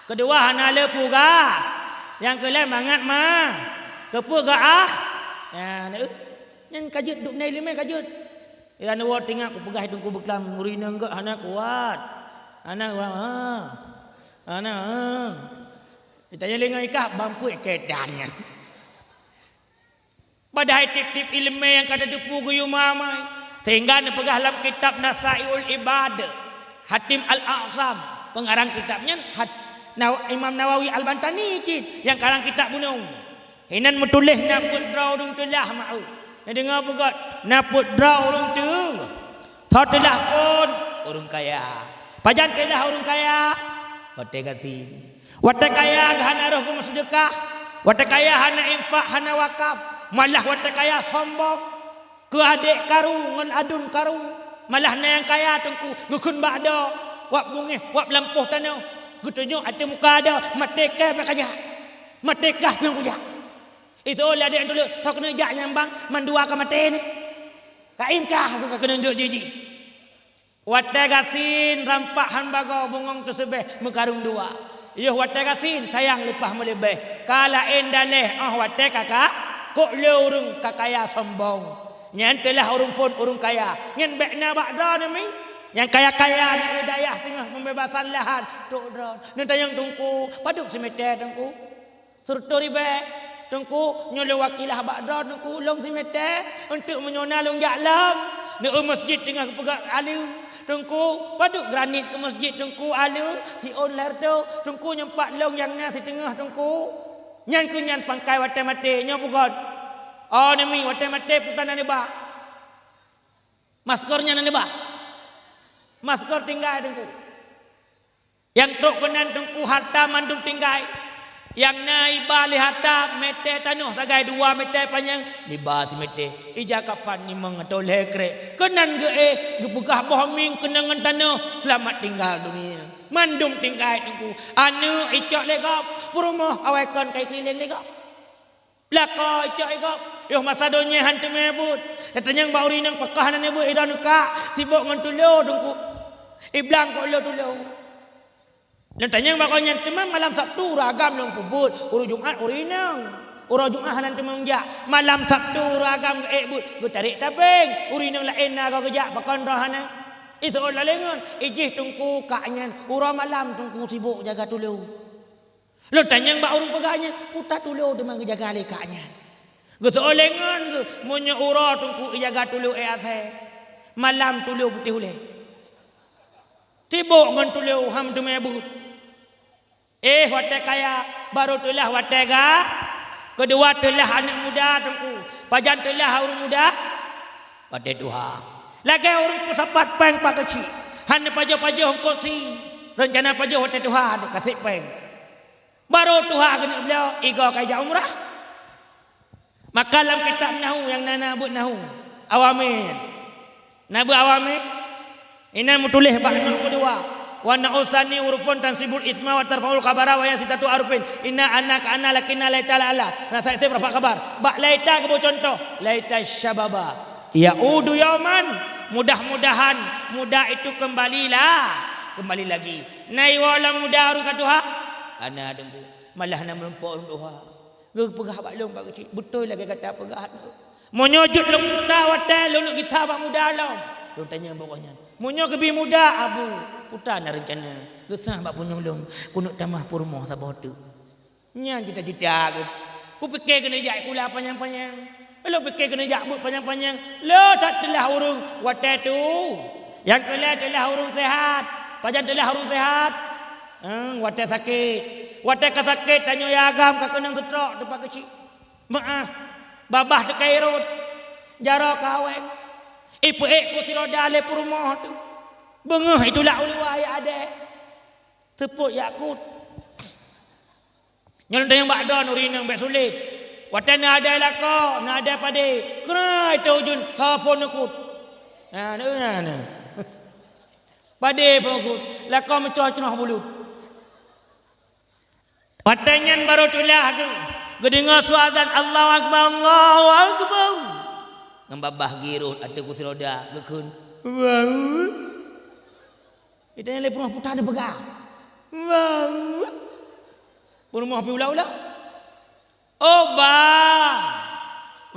Keudua hana le peue ga. Nyang keulhée mangat ma. Keupeuet göt ah. Nyan, nyan ka jeuet duek nai limai ka jeuet. Iran woe tinggai kupeugah Teungku Beuklam, ureueng inong gok hana kuat. Hana kuat, ha. Hana, ha. Ditanya lé ngon ikah, bang peuet kedan nyan. Padahai tiep-tiep ileumèe nyang ka tateupeue geuyue mamai. Sehingga neupeugah lam kitab Nasaiul Ibad, Hatim Al-A'sam, pengarang kitab nyan Hat-, Naw-, Imam Nawawi Al-Bantani cit nyang karang kitab bunoe. Inan meutuléh na peuet droe ureueng teulah ma'eu. Neudeungoe beugöt, na peuet droe ureueng teu-, tho teulah phon ureueng kaya. Pajan teulah ureueng kaya? Watèe gasien. Watèe kaya hana roh keu meuseudeukah, watèe kaya hana infak, hana wakaf, malah watèe kaya sombong. Keu adék karu ngon aduen karu, malah na nyang kaya Teungku geukheun bak doe, wab bungéh, wab lampôh tanoh, geutunyok ateueh muka doe, maté kah bak kajak, maté kah pion kujak. Itu lé adék tuleuek, soe keuneuk jak nyang bang, mandua ka maté nyoe. Ka inkah buka keuneuk jok jiji. Watèe gasien rampak han bagoe bungöng teuseubeh meukarong dua. Yoh watèe gasien sayang leupah meuleubeh. Ka laén daleh óh watèe ka ka kok lé ureueng ka kaya sombong. Nyan teulah ureueng phon ureueng kaya. Nyan bèk na bak droeneuh mi. Nyang kaya-kaya na dayah teungoh pembebasan lahan trok droe. Neutanyong Teungku, padub simeté Teungku? Sireutoh ribèe. Teungku, nyoe lôn wakilah bak droe Teungku, lôn simeté, eunteuk meunyoe na lôn jak lom. Neu-eu meusjid teungoh geupeugah aleue. Teungku, padub granit keu meusjid Teungku aleue, siôn lhèe reutôh. Teungku, nyoe pat lôn nyang na siteungoh Teungku. Nyan keuh nyan pangkai watèe maté, nyoe bukon. Oh, neumi watèe maté peue tan na neuba. Masker nyan na neuba. Masker tinggai Teungku. Nyang trok keunan Teungku harta mandum tinggai. Nyang na iba lé harta meté tanoh sagai dua meté panyang, iba simeté. Ija kapan limong atau lhèe krek. Keunan geuéh, geupeugah boh mieng keunong ngon tanoh, seulamat tinggal dunia. Mandum tinggai Teungku. Aneuk icok lé gob, peurumoh awai kon ka ikeulileng lé gob. Lakoe icok i gob, yoh masa donya han teumé beuet. Neutanyong bak ureueng inong pakon hana neubeuet, i droeneuh ka sibok ngon tulo Teungku. I blang kok lo tulo. Neutanyong bak gobnyan teuma malam Sabtu ureueng agam nyang peubeuet, uroe Jumat ureueng inong. Uroe Jumat hana teuma jak, malam Sabtu ureueng agam geuék beuet, geutarek tabeng. Ureueng inong laén na goe geujak pakon droe hana. Iseuôt lalée ngon, ijih Teungku kak nyan, uroe malam Teungku sibok jaga tulo. Lôn tanyong bak ureueng peugah nyan, peue tulo teuma geujaga lé kak nyan. Geuseuôt lé ngon geuh, meunyoe uroe Teungku ijaga tulo ék asèe, malam tulo putéh ulèe. Sibok ngon tulo han teumé beuet. Éh, watèe kaya, barô teulah watèe ga-, keudua teulah aneuk muda Teungku. Pajan teulah ureueng muda? Watèe tuha. Lagèe ureueng peusapat péng pakeuchik, han neupajoh-pajoh eungkôt sie. Reuncana pajoh watèe tuha, deuh kasép péng. Barô tuha keuneuk bloe, igoe ka ijak umrah. Maka lam kitab nahu nyang na, na beuet nahu, awamil. Na beuet awamil? Inan meutuléh bak not keudua, "Wa na'u tsani hurufun tansibul isma wa tarfa'ul khabara wa hiya sittatu ahrufin. Inna, anna, ka'anna, lakinna, laita, la'alla." Na saiseb rafa khabar. Bak laita geuboh cuntoh, "Laita syababa ya'udu yauman." Mudah-mudahan muda itu kembalilah, kembali lagi. Na iwoe lom muda ureueng ka tuha? Hana, Teungku. Malah na meurumpok ureueng tuha. Geupeugah bak lôn bak keuchik, beutôi lagèe gata peugah nyoe. Meunyoe jeuet lôn puta watèe lôn neuk gisa bak muda lom, lôn tanyong bak gobnyan, "Meunyoe keubiet muda, Abu, puta na reuncana geusa bak punyueng lôn, keuneuk tamah peurumoh saboh teuk." Nyan cita-cita geuh. Kupike keuneuk jak sikula panyang-panyang. Lôn pike keuneuk jak beuet panyang-panyang. Le that teulah ureueng watèe tu. Nyang keu lhèe teulah ureueng seuhat. Pajan teulah ureueng seuhat? Eung, watèe sakét. Watèe ka sakét, tanyoe yah agam ka keunong seutrok teumpat keuchik. Meu'ah, babah teuka irot, jaroe ka aweng. Ipeuék kursi roda lé peurumoh tu. Beungéh itulak u luwa ayah adèe. Seupôt jak kut. Nyoe lôn tanyong bak droeneuh ureueng inong bèk sulet. Watèe na adèe lakoe, na adèe padé, keurai teuh ujeuen, soe phôn neukut? Na, na, na. Padé phôn neukut, lakoe meucroh-croh bulut. Watèe nyan barô teulah geu-, geudeungoe su azan, "Allahu Akbar, Allahu Akbar." Ngon babah girot ateueh kursi roda geukheun, "Allahu." Itanyong lé peurumoh, "Puta neupeugah?" "Allahu." Peurumoh pi ulang-ulang. "Oh, bah.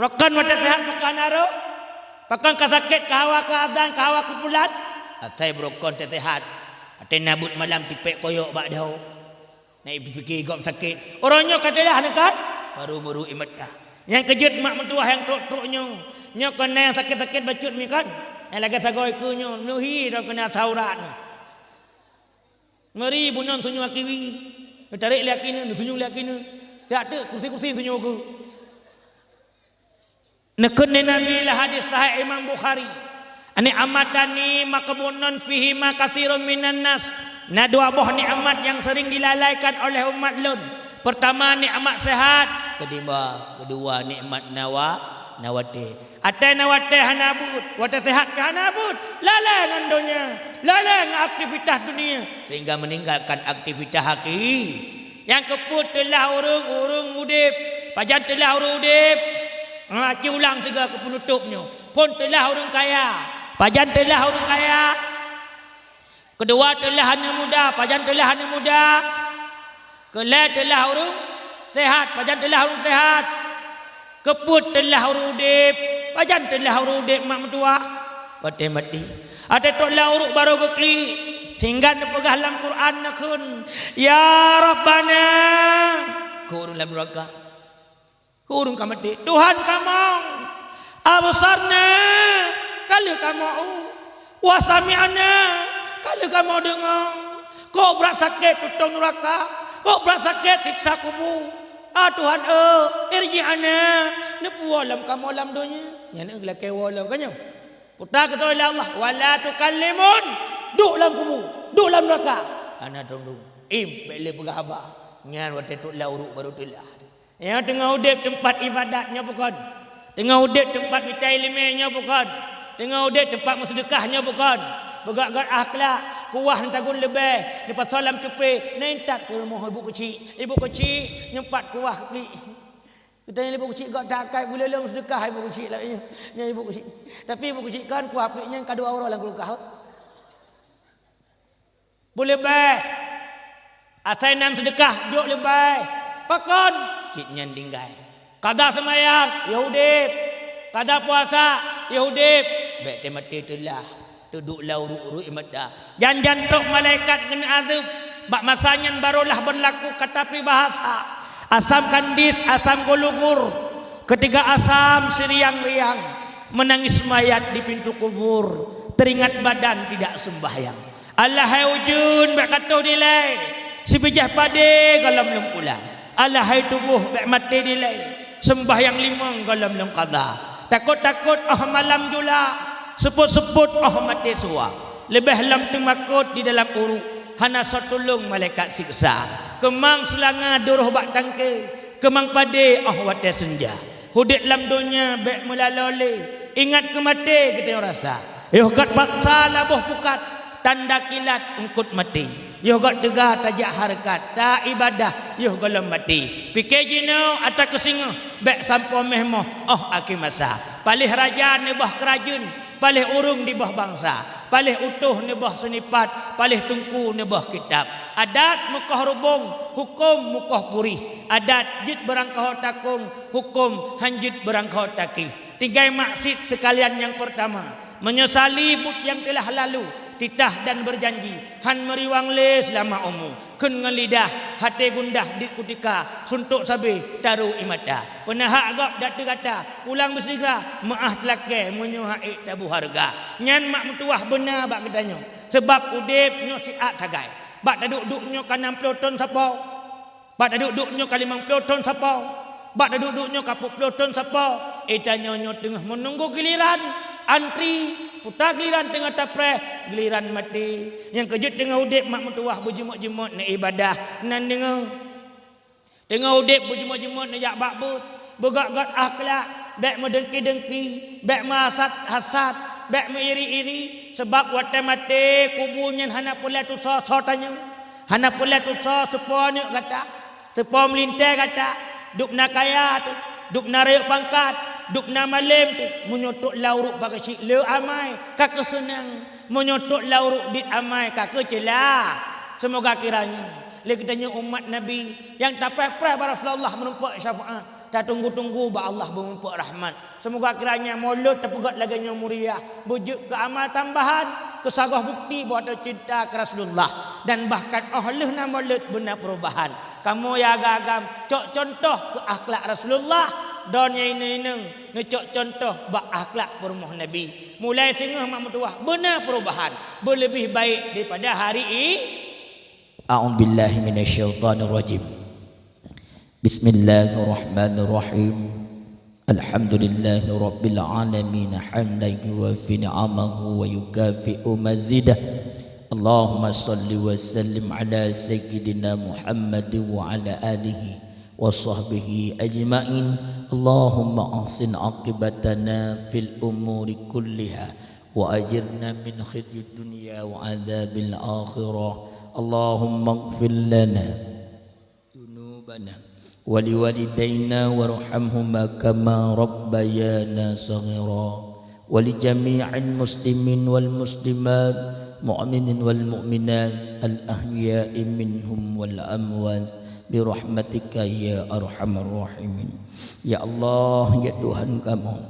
Rakan watèe seuhat meukanan roh." Pakon ka sakét, ka hawa, ka azan, ka hawa, ka pulan? Asai beurukon teusehat. Watèe na beuet malam tipék koyok bak dhoe. Na ipike gob sakét. Uroe nyoe ka teulah neuh kan? Baru meurui mata. Nyang keujeuet mak meutuwah nyang trok-trok nyoe. Nyoe kon na nyang sakét-sakét bacut mi kan? Nyang lagèe sagoe keue nyoe, neuhi droe keunan saurat nyoe. Meuri bunoe neusunyueng aki wie. Neutarek lé aki neuh, neusunyueng lé aki neuh. Siat teuk kursi-kursi neusunyueng keue. Neukheun lé Nabi lam hadis sahih Imam Bukhari, "Ni'matani maghbunun fihima katsirun minan nas." Na dua boh nikmat nyang sering dilalaikan oleh umat lôn. Pertama, nikmat sehat. Kedua, kedua nikmat nawa, na watèe. Asai na watèe hana beuet, watèe sehat pih hana beuet. Lalai ngon donya, lalai ngon aktivitas dunia, sehingga meninggalkan aktivitas haki. Nyang keupeuet, teulah ureueng, ureueng udép. Pajan teulah ureueng udép? Ha, ci ulang sigoe keu peunutôp nyoe. Phôn teulah ureueng kaya. Pajan teulah ureueng kaya? Keudua, teulah aneuk muda. Pajan teulah aneuk muda? Keulhèe, teulah ureueng sehat. Pajan teulah ureueng sehat? Keupeuet, teulah ureueng udép. Pajan teulah ureueng udép mak meutuwah? Watèe maté. Watèe trok lam uruek barô geuklik, sehingga neupeugah lam Quran neukheun, "Ya Rabbana," keu ureueng lam nuraka, keu ureueng ka maté, "Tuhan kamoe, absarna," ka lheueh kamoe eu, "wa sami'na," ka lheueh kamoe deungoe. Kok brat sakét tutong nuraka, kok brat sakét siksa kubu. Ah Tuhan eu, irji'na, neupuwoe lom kamoe lam donya. Nyan eu geulakèe woe lom, ka nyoe. Peugah keu lé Allah, "Wa la tukallimun," duek lam kubu, duek lam nuraka. Hana tundong. Im, bèk lé peugah haba. Nyan watèe trok lam uruek barô teulah. Nyang teungoh udép teumpat ibadat nyoe bukon? Teungoh udép teumpat mita ileumèe nyoe bukon? Teungoh udép teumpat meuseudeukah nyoe bukon? Beugöt-göt akhlak, kuah neutagun leubeh, neupasoe lam cupé, na intat keu rumoh ibu keuchik. Ibu keuchik, nyoe pat kuah plik. Geutanyong lé ibu keuchik, "Göt that akai, buleue lôn meuseudeukah ibu keuchik lagèe nyoe?" Nyan ibu keuchik. Tapi ibu keuchik kan kuah plik nyan ka dua uroe lam kulkas. Beuleubeh. Asai na meuseudeukah, jok leubeh. Pakon? Cit nyan tinggai. Kada seumayang, yoh udép. Kada puasa, yoh udép. Bèk teumaté teulah. Teuduek lam uruek-uruek mata. Jan-jan trok malaikat ngon azeueb. Bak masa nyan barolah beurlaku kata pribahasa. Asam kandis, asam gulugul. Ketiga asam siriang-riang. Menangis mayat di pintu kubur. Teringat badan tidak sembahyang. Alahai ujeuen bèk ka toh dilèe, sibijèh padé gohlom lôn pulang. Alahai tuboh bèk maté dilèe, seumbahyang limong gohlom lôn qadha. Takot-takot 'oh malam jula, seupôt-seupôt 'oh maté suwa. Leubeh lom teumakot di dalam uruek, hana soe tulông malaikat siksa. Keumang seulanga duroh bak tangke, keumang padé 'oh watèe seunja. Udép lam donya bèk meulaloe lé, ingat keu maté geutanyoe rasa. Yoh göt paksa laboh pukat, tanda kilat eungkôt maté. Yoh göt teuga tajak hareukat, ta ibadah yoh gohlom maté. Pike jinoe ata keusingoh, bèk sampoe méh moh 'oh akhé masa. Paléh raja neuboh keurajeuen, paléh ureueng diboh bansa, paléh utôh neuboh seunipat, paléh teungku neuboh kitab. Adat mukoh rubông, hukôm mukoh purih. Adat jeuet beurangkaho takông, hukôm han jeuet beurangkaho takéh. Tinggai maksiet seukalian nyang peurtama. Meunyeusali buet nyang teulah lalu, titah dan beujanji, han meuriwang lé seulama umu. Kheun ngon lidah, até gundah dit kutika, suntok sabé taru ie mata. Peunahak gob dak teugata, pulang beusigra, meu'ah teulakèe meunyoe han ék tabu hareuga. Nyan mak meutuwah beuna bak geutanyoe, seubab udép nyoe siat sagai. Bak taduek-duek nyoe ka nam ploh thon sapo. Bak taduek-duek nyoe ka limong ploh thon sapo. Bak taduek-duek nyoe ka peuet ploh thon sapo. Eh, tanyoe nyoe teungoh meununggu giliran, antri, puta giliran teungoh tapreh, giliran maté. Nyang keujeuet teungoh udép mak meutuwah beujimot-jimot neuibadah, nan deungoe. Teungoh udép beujimot-jimot neujak bak beuet, beugöt-göt akhlak, bèk meudengki-dengki, bèk meuhasad-hasad, bèk meuiri-iri, seubab watèe maté kubu nyan hana peureulèe tusoe soe tanyoe, hana peureulèe tusoe soe po aneuk gata, soe po meulintèe gata, dubna kaya teuh, dubna rayeuk pangkat, dubna malém teuh, meunyoe trok lam uruek pakat cit le amai, ka keuh seunang, meunyoe trok lam uruek dit amai, ka keuh ceula. Seumoga kiranya lé geutanyoe umat Nabi nyang tapreh-preh bak Rasulullah meurumpok syafaat, Tatunggu-tunggu bak Allah beumuphom rahmat. Seumoga kiranya mulod tapeugét lagée nyoe mulia, beujeuet keu amal tambahan, keu sagoe bukti bahwa tacinta keu Rasulullah, dan bahkan óh lheueh na mulod beuna peurubahan. Kamoe nyang agam-agam cok cuntoh keu akhlak Rasulullah, dan nyang inong-inong neucok cuntoh bak akhlak peurumoh Nabi. Mulai singoh mak meutuwah beuna peurubahan, beuleubeh baik daripada hari i. A'udzubillahi minasyaitonirrajim. Bismillahirrahmanirrahim. Alhamdulillahirabbil alamin, hamdan yuwafi ni'amahu wa yukafi'u mazidah. Allahumma shalli wa sallim ala sayyidina Muhammad wa ala alihi wa sahbihi ajma'in. Allahumma ahsin aqibatana fil umuri kulliha wa ajirna min khizyid dunya wa adzabil akhirah. Allahumma ighfir lana dzunubana wa liwalidaina warhamhuma kama rabbayana shaghira, wa li jami'il muslimin wal muslimat, mu'minin wal mu'minat, al ahya'i minhum wal amwat, bi rahmatika ya arhamar rahimin. Ya Allah, ya Tuhan kamoe,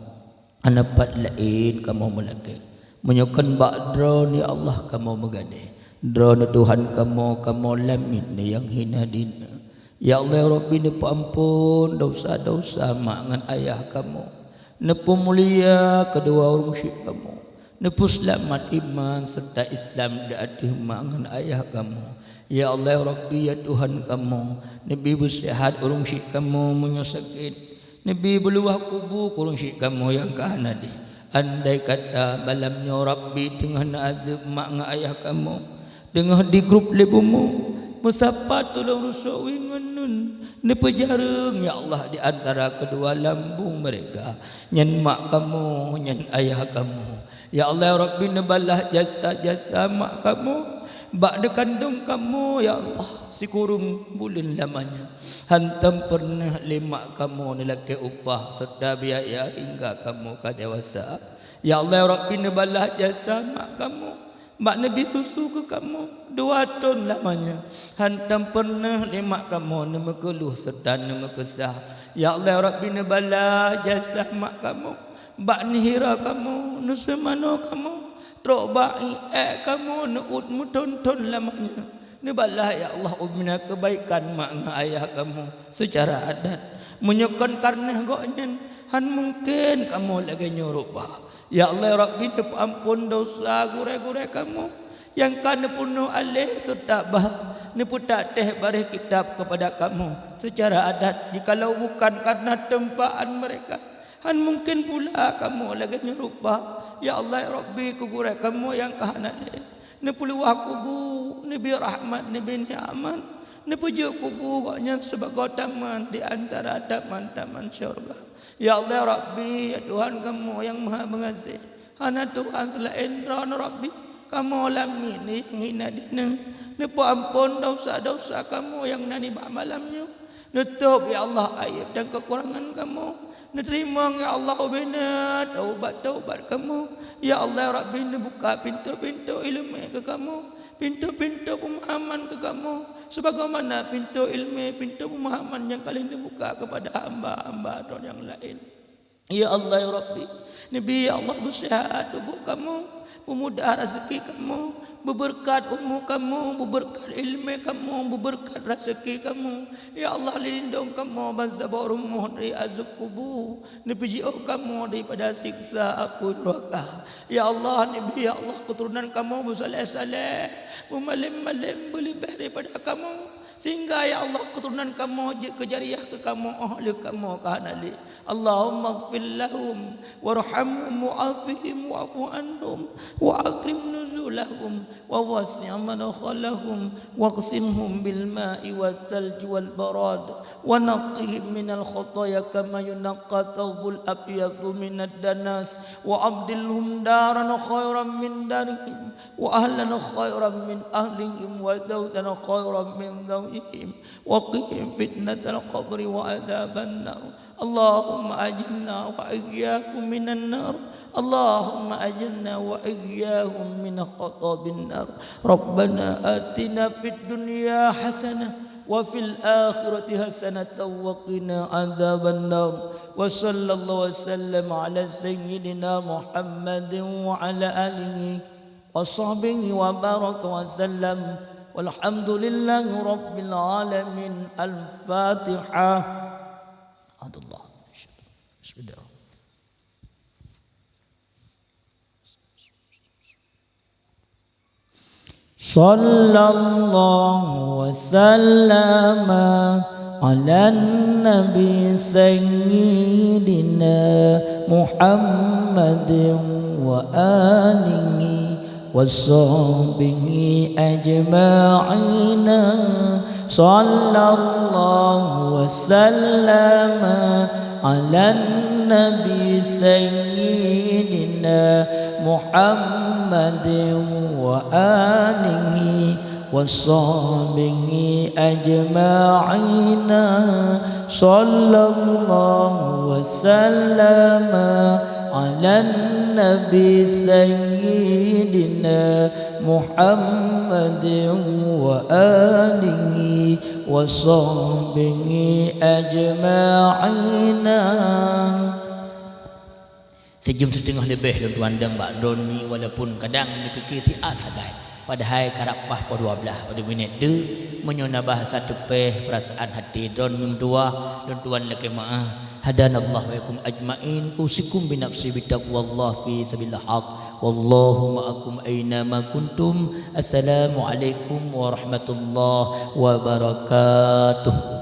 hana pat laén kamoe meulakée. Meunyoe kon bak Droeneuh, ya Allah, kamoe meugadée. Droeneuh Tuhan kamoe, kamoe lamiet ngon nyang hina dina. Ya Allah, ya Rabbi, neupeuamphon desya-desya mak ngon ayah kamoe. Neupeumulia keudua ureuëng syik kamoe. Neupeuseulamat iman seureuta Islam di ateueh mak ngon ayah kamoe. Ya Allah, ya Rabbi, ya Tuhan kamoe, neubi beuseuhat ureuëng syik kamoe meunyoe sakét. Neubi beuluwah kubu keu ureuëng syik kamoe nyang ka hana deh. Andai kata malam nyoe Rabbi teungoh neuazeueb mak ngon ayah kamoe, teungoh digrôb lé bumoe, meusapa tulông rusoe wie ngon nun, neupeujareueng, ya Allah, di antara keudua lambông meureka, nyan mak kamoe, nyan ayah kamoe. Ya Allah, ya Rabbi, neubalah jasa-jasa mak kamoe bak neukandông kamoe, ya Allah, sikureueng buleuen lamanya. Hantom peureunah lé mak kamoe neulakée upah seureuta biaya hingga kamoe ka dewasa. Ya Allah, ya Rabbi, neubalah jasa mak kamoe bak neubi susu keu kamoe dua thon lamanya. Hantom peureunah lé mak kamoe neumeukeuluh seureuta neumeukesah. Ya Allah, ya Rabbi, neubalah jasa mak kamoe bak neuhira kamoe, neuseumanoe kamoe, trok bak ié kamoe, neuôt meuthon-thon lamanya. Neubalah, ya Allah, ubena keubaikan mak ngon ayah kamoe seucara adat. Meunyoe kon kareuna gobnyan, hana mungken kamoe lagée nyoe rupa. Ya Allah, ya Rabbi, neupeuamphon desya gurée-gurée kamoe nyang ka neupeurunoe aleh seureuta bah neupeutak teh baréh kitab keupada kamoe seucara adat. Jikalau bukon kareuna teumpaan meureka, hana mungken pula kamoe lagée nyoe rupa. Ya Allah, ya Rabbi, keu gurée kamoe nyang ka hana lé, neupeuluwah kubu, neubi rahmat, neubi nikmat, neupeujeuet kubu gobnyan sibagoe taman di antara taman-taman syeuruga. Ya Allah, ya Rabbi, ya Tuhan kamoe nyang Maha Meungaséh, hana Tuhan seulaén Droeneuh, Rabbi. Kamoe lamiet ngon nyang hina dina. Neupeuamphon desya-desya kamoe nyang na nibak malam nyoe. Neutôb, ya Allah, aéb dan keukurangan kamoe. Neuteurimong, ya Allah, ubena taubat-taubat kamoe. Ya Allah, ya Rabbi, neubuka pintoe-pintoe iéleumé keu kamoe, pintoe-pintoe peumahaman keu kamoe, sebagaimana pintoe iéleumé, pintoe peumahaman nyang ka lheueh neubuka keupada hamba-hamba Droeneuh nyang laén. Ya Allah, ya Rabbi, neubi, ya Allah, beuseuhat tuboh kamoe, peumudah raseuki kamoe, beubeureukat umu kamoe, beubeureukat iéleumé kamoe, beubeureukat raseuki kamoe. Ya Allah, lindong kamoe ban saboh rumoh dari azab kubu, neupijiôh kamoe daripada siksa apui neuraka. Ya Allah, neubi, ya Allah, keuturonan kamoe beusaléh-saléh, beumalém-malém, beuleubeh daripada kamoe, sehingga, ya Allah, keuturonan kamoe jeuet keu jariah keu kamoe óh lheueh kamoe ka hana lé. Allahumma ighfir lahum warhamhum wa'afihim wa'fu anhum wa akrim nuzulahum wa wasi' madkhalahum waghsilhum bil ma'i wal thalji wal barad wa naqqihim minal khataya kama yunaqqa thawbul abyadu minad danas wa abdilhum daran khairan min darihim wa ahlan khairan min ahlihim wa zawjan khairan min zawjihim wa qihim fitnatal qabri wa adzaban nar. Allahumma ajirna wa iyyahum minan nar. Allahumma ajirna wa iyyahum min khatabin nar. Rabbana atina fid dunya hasanah وفي الآخرة حسنة وقنا عذاب النار. وصلى الله وسلم على سيدنا محمد وعلى آله وصحبه وبارك وسلم. والحمد لله رب العالمين. الفاتحة. عبد الله. بسم الله. صلى الله وسلم على النبي سيدنا محمد وآله وصحبه أجمعين. صلى الله وسلم على النبي سيدنا محمد وآله وصحبه أجمعين. صلى الله وسلم على النبي سيدنا محمد وآله وصحبه أجمعين. Sijeuem siteungoh leubeh lôn tuan dong bak droeneuh, walaupun kadang neupike siat sagai, padahai karab paih poh dua blaih, padub minét teuk. Meunyoe na bahasa teupeh peurasaan até droeneuh meutuah, lôn tuan lakée meu'ah. Hadanallahu wa iyyakum ajmain. Usikum bi nafsi bi taqwallah fi sabilil haq. Wallahu ma'akum aina ma kuntum. Assalamualaikum warahmatullahi wabarakatuh.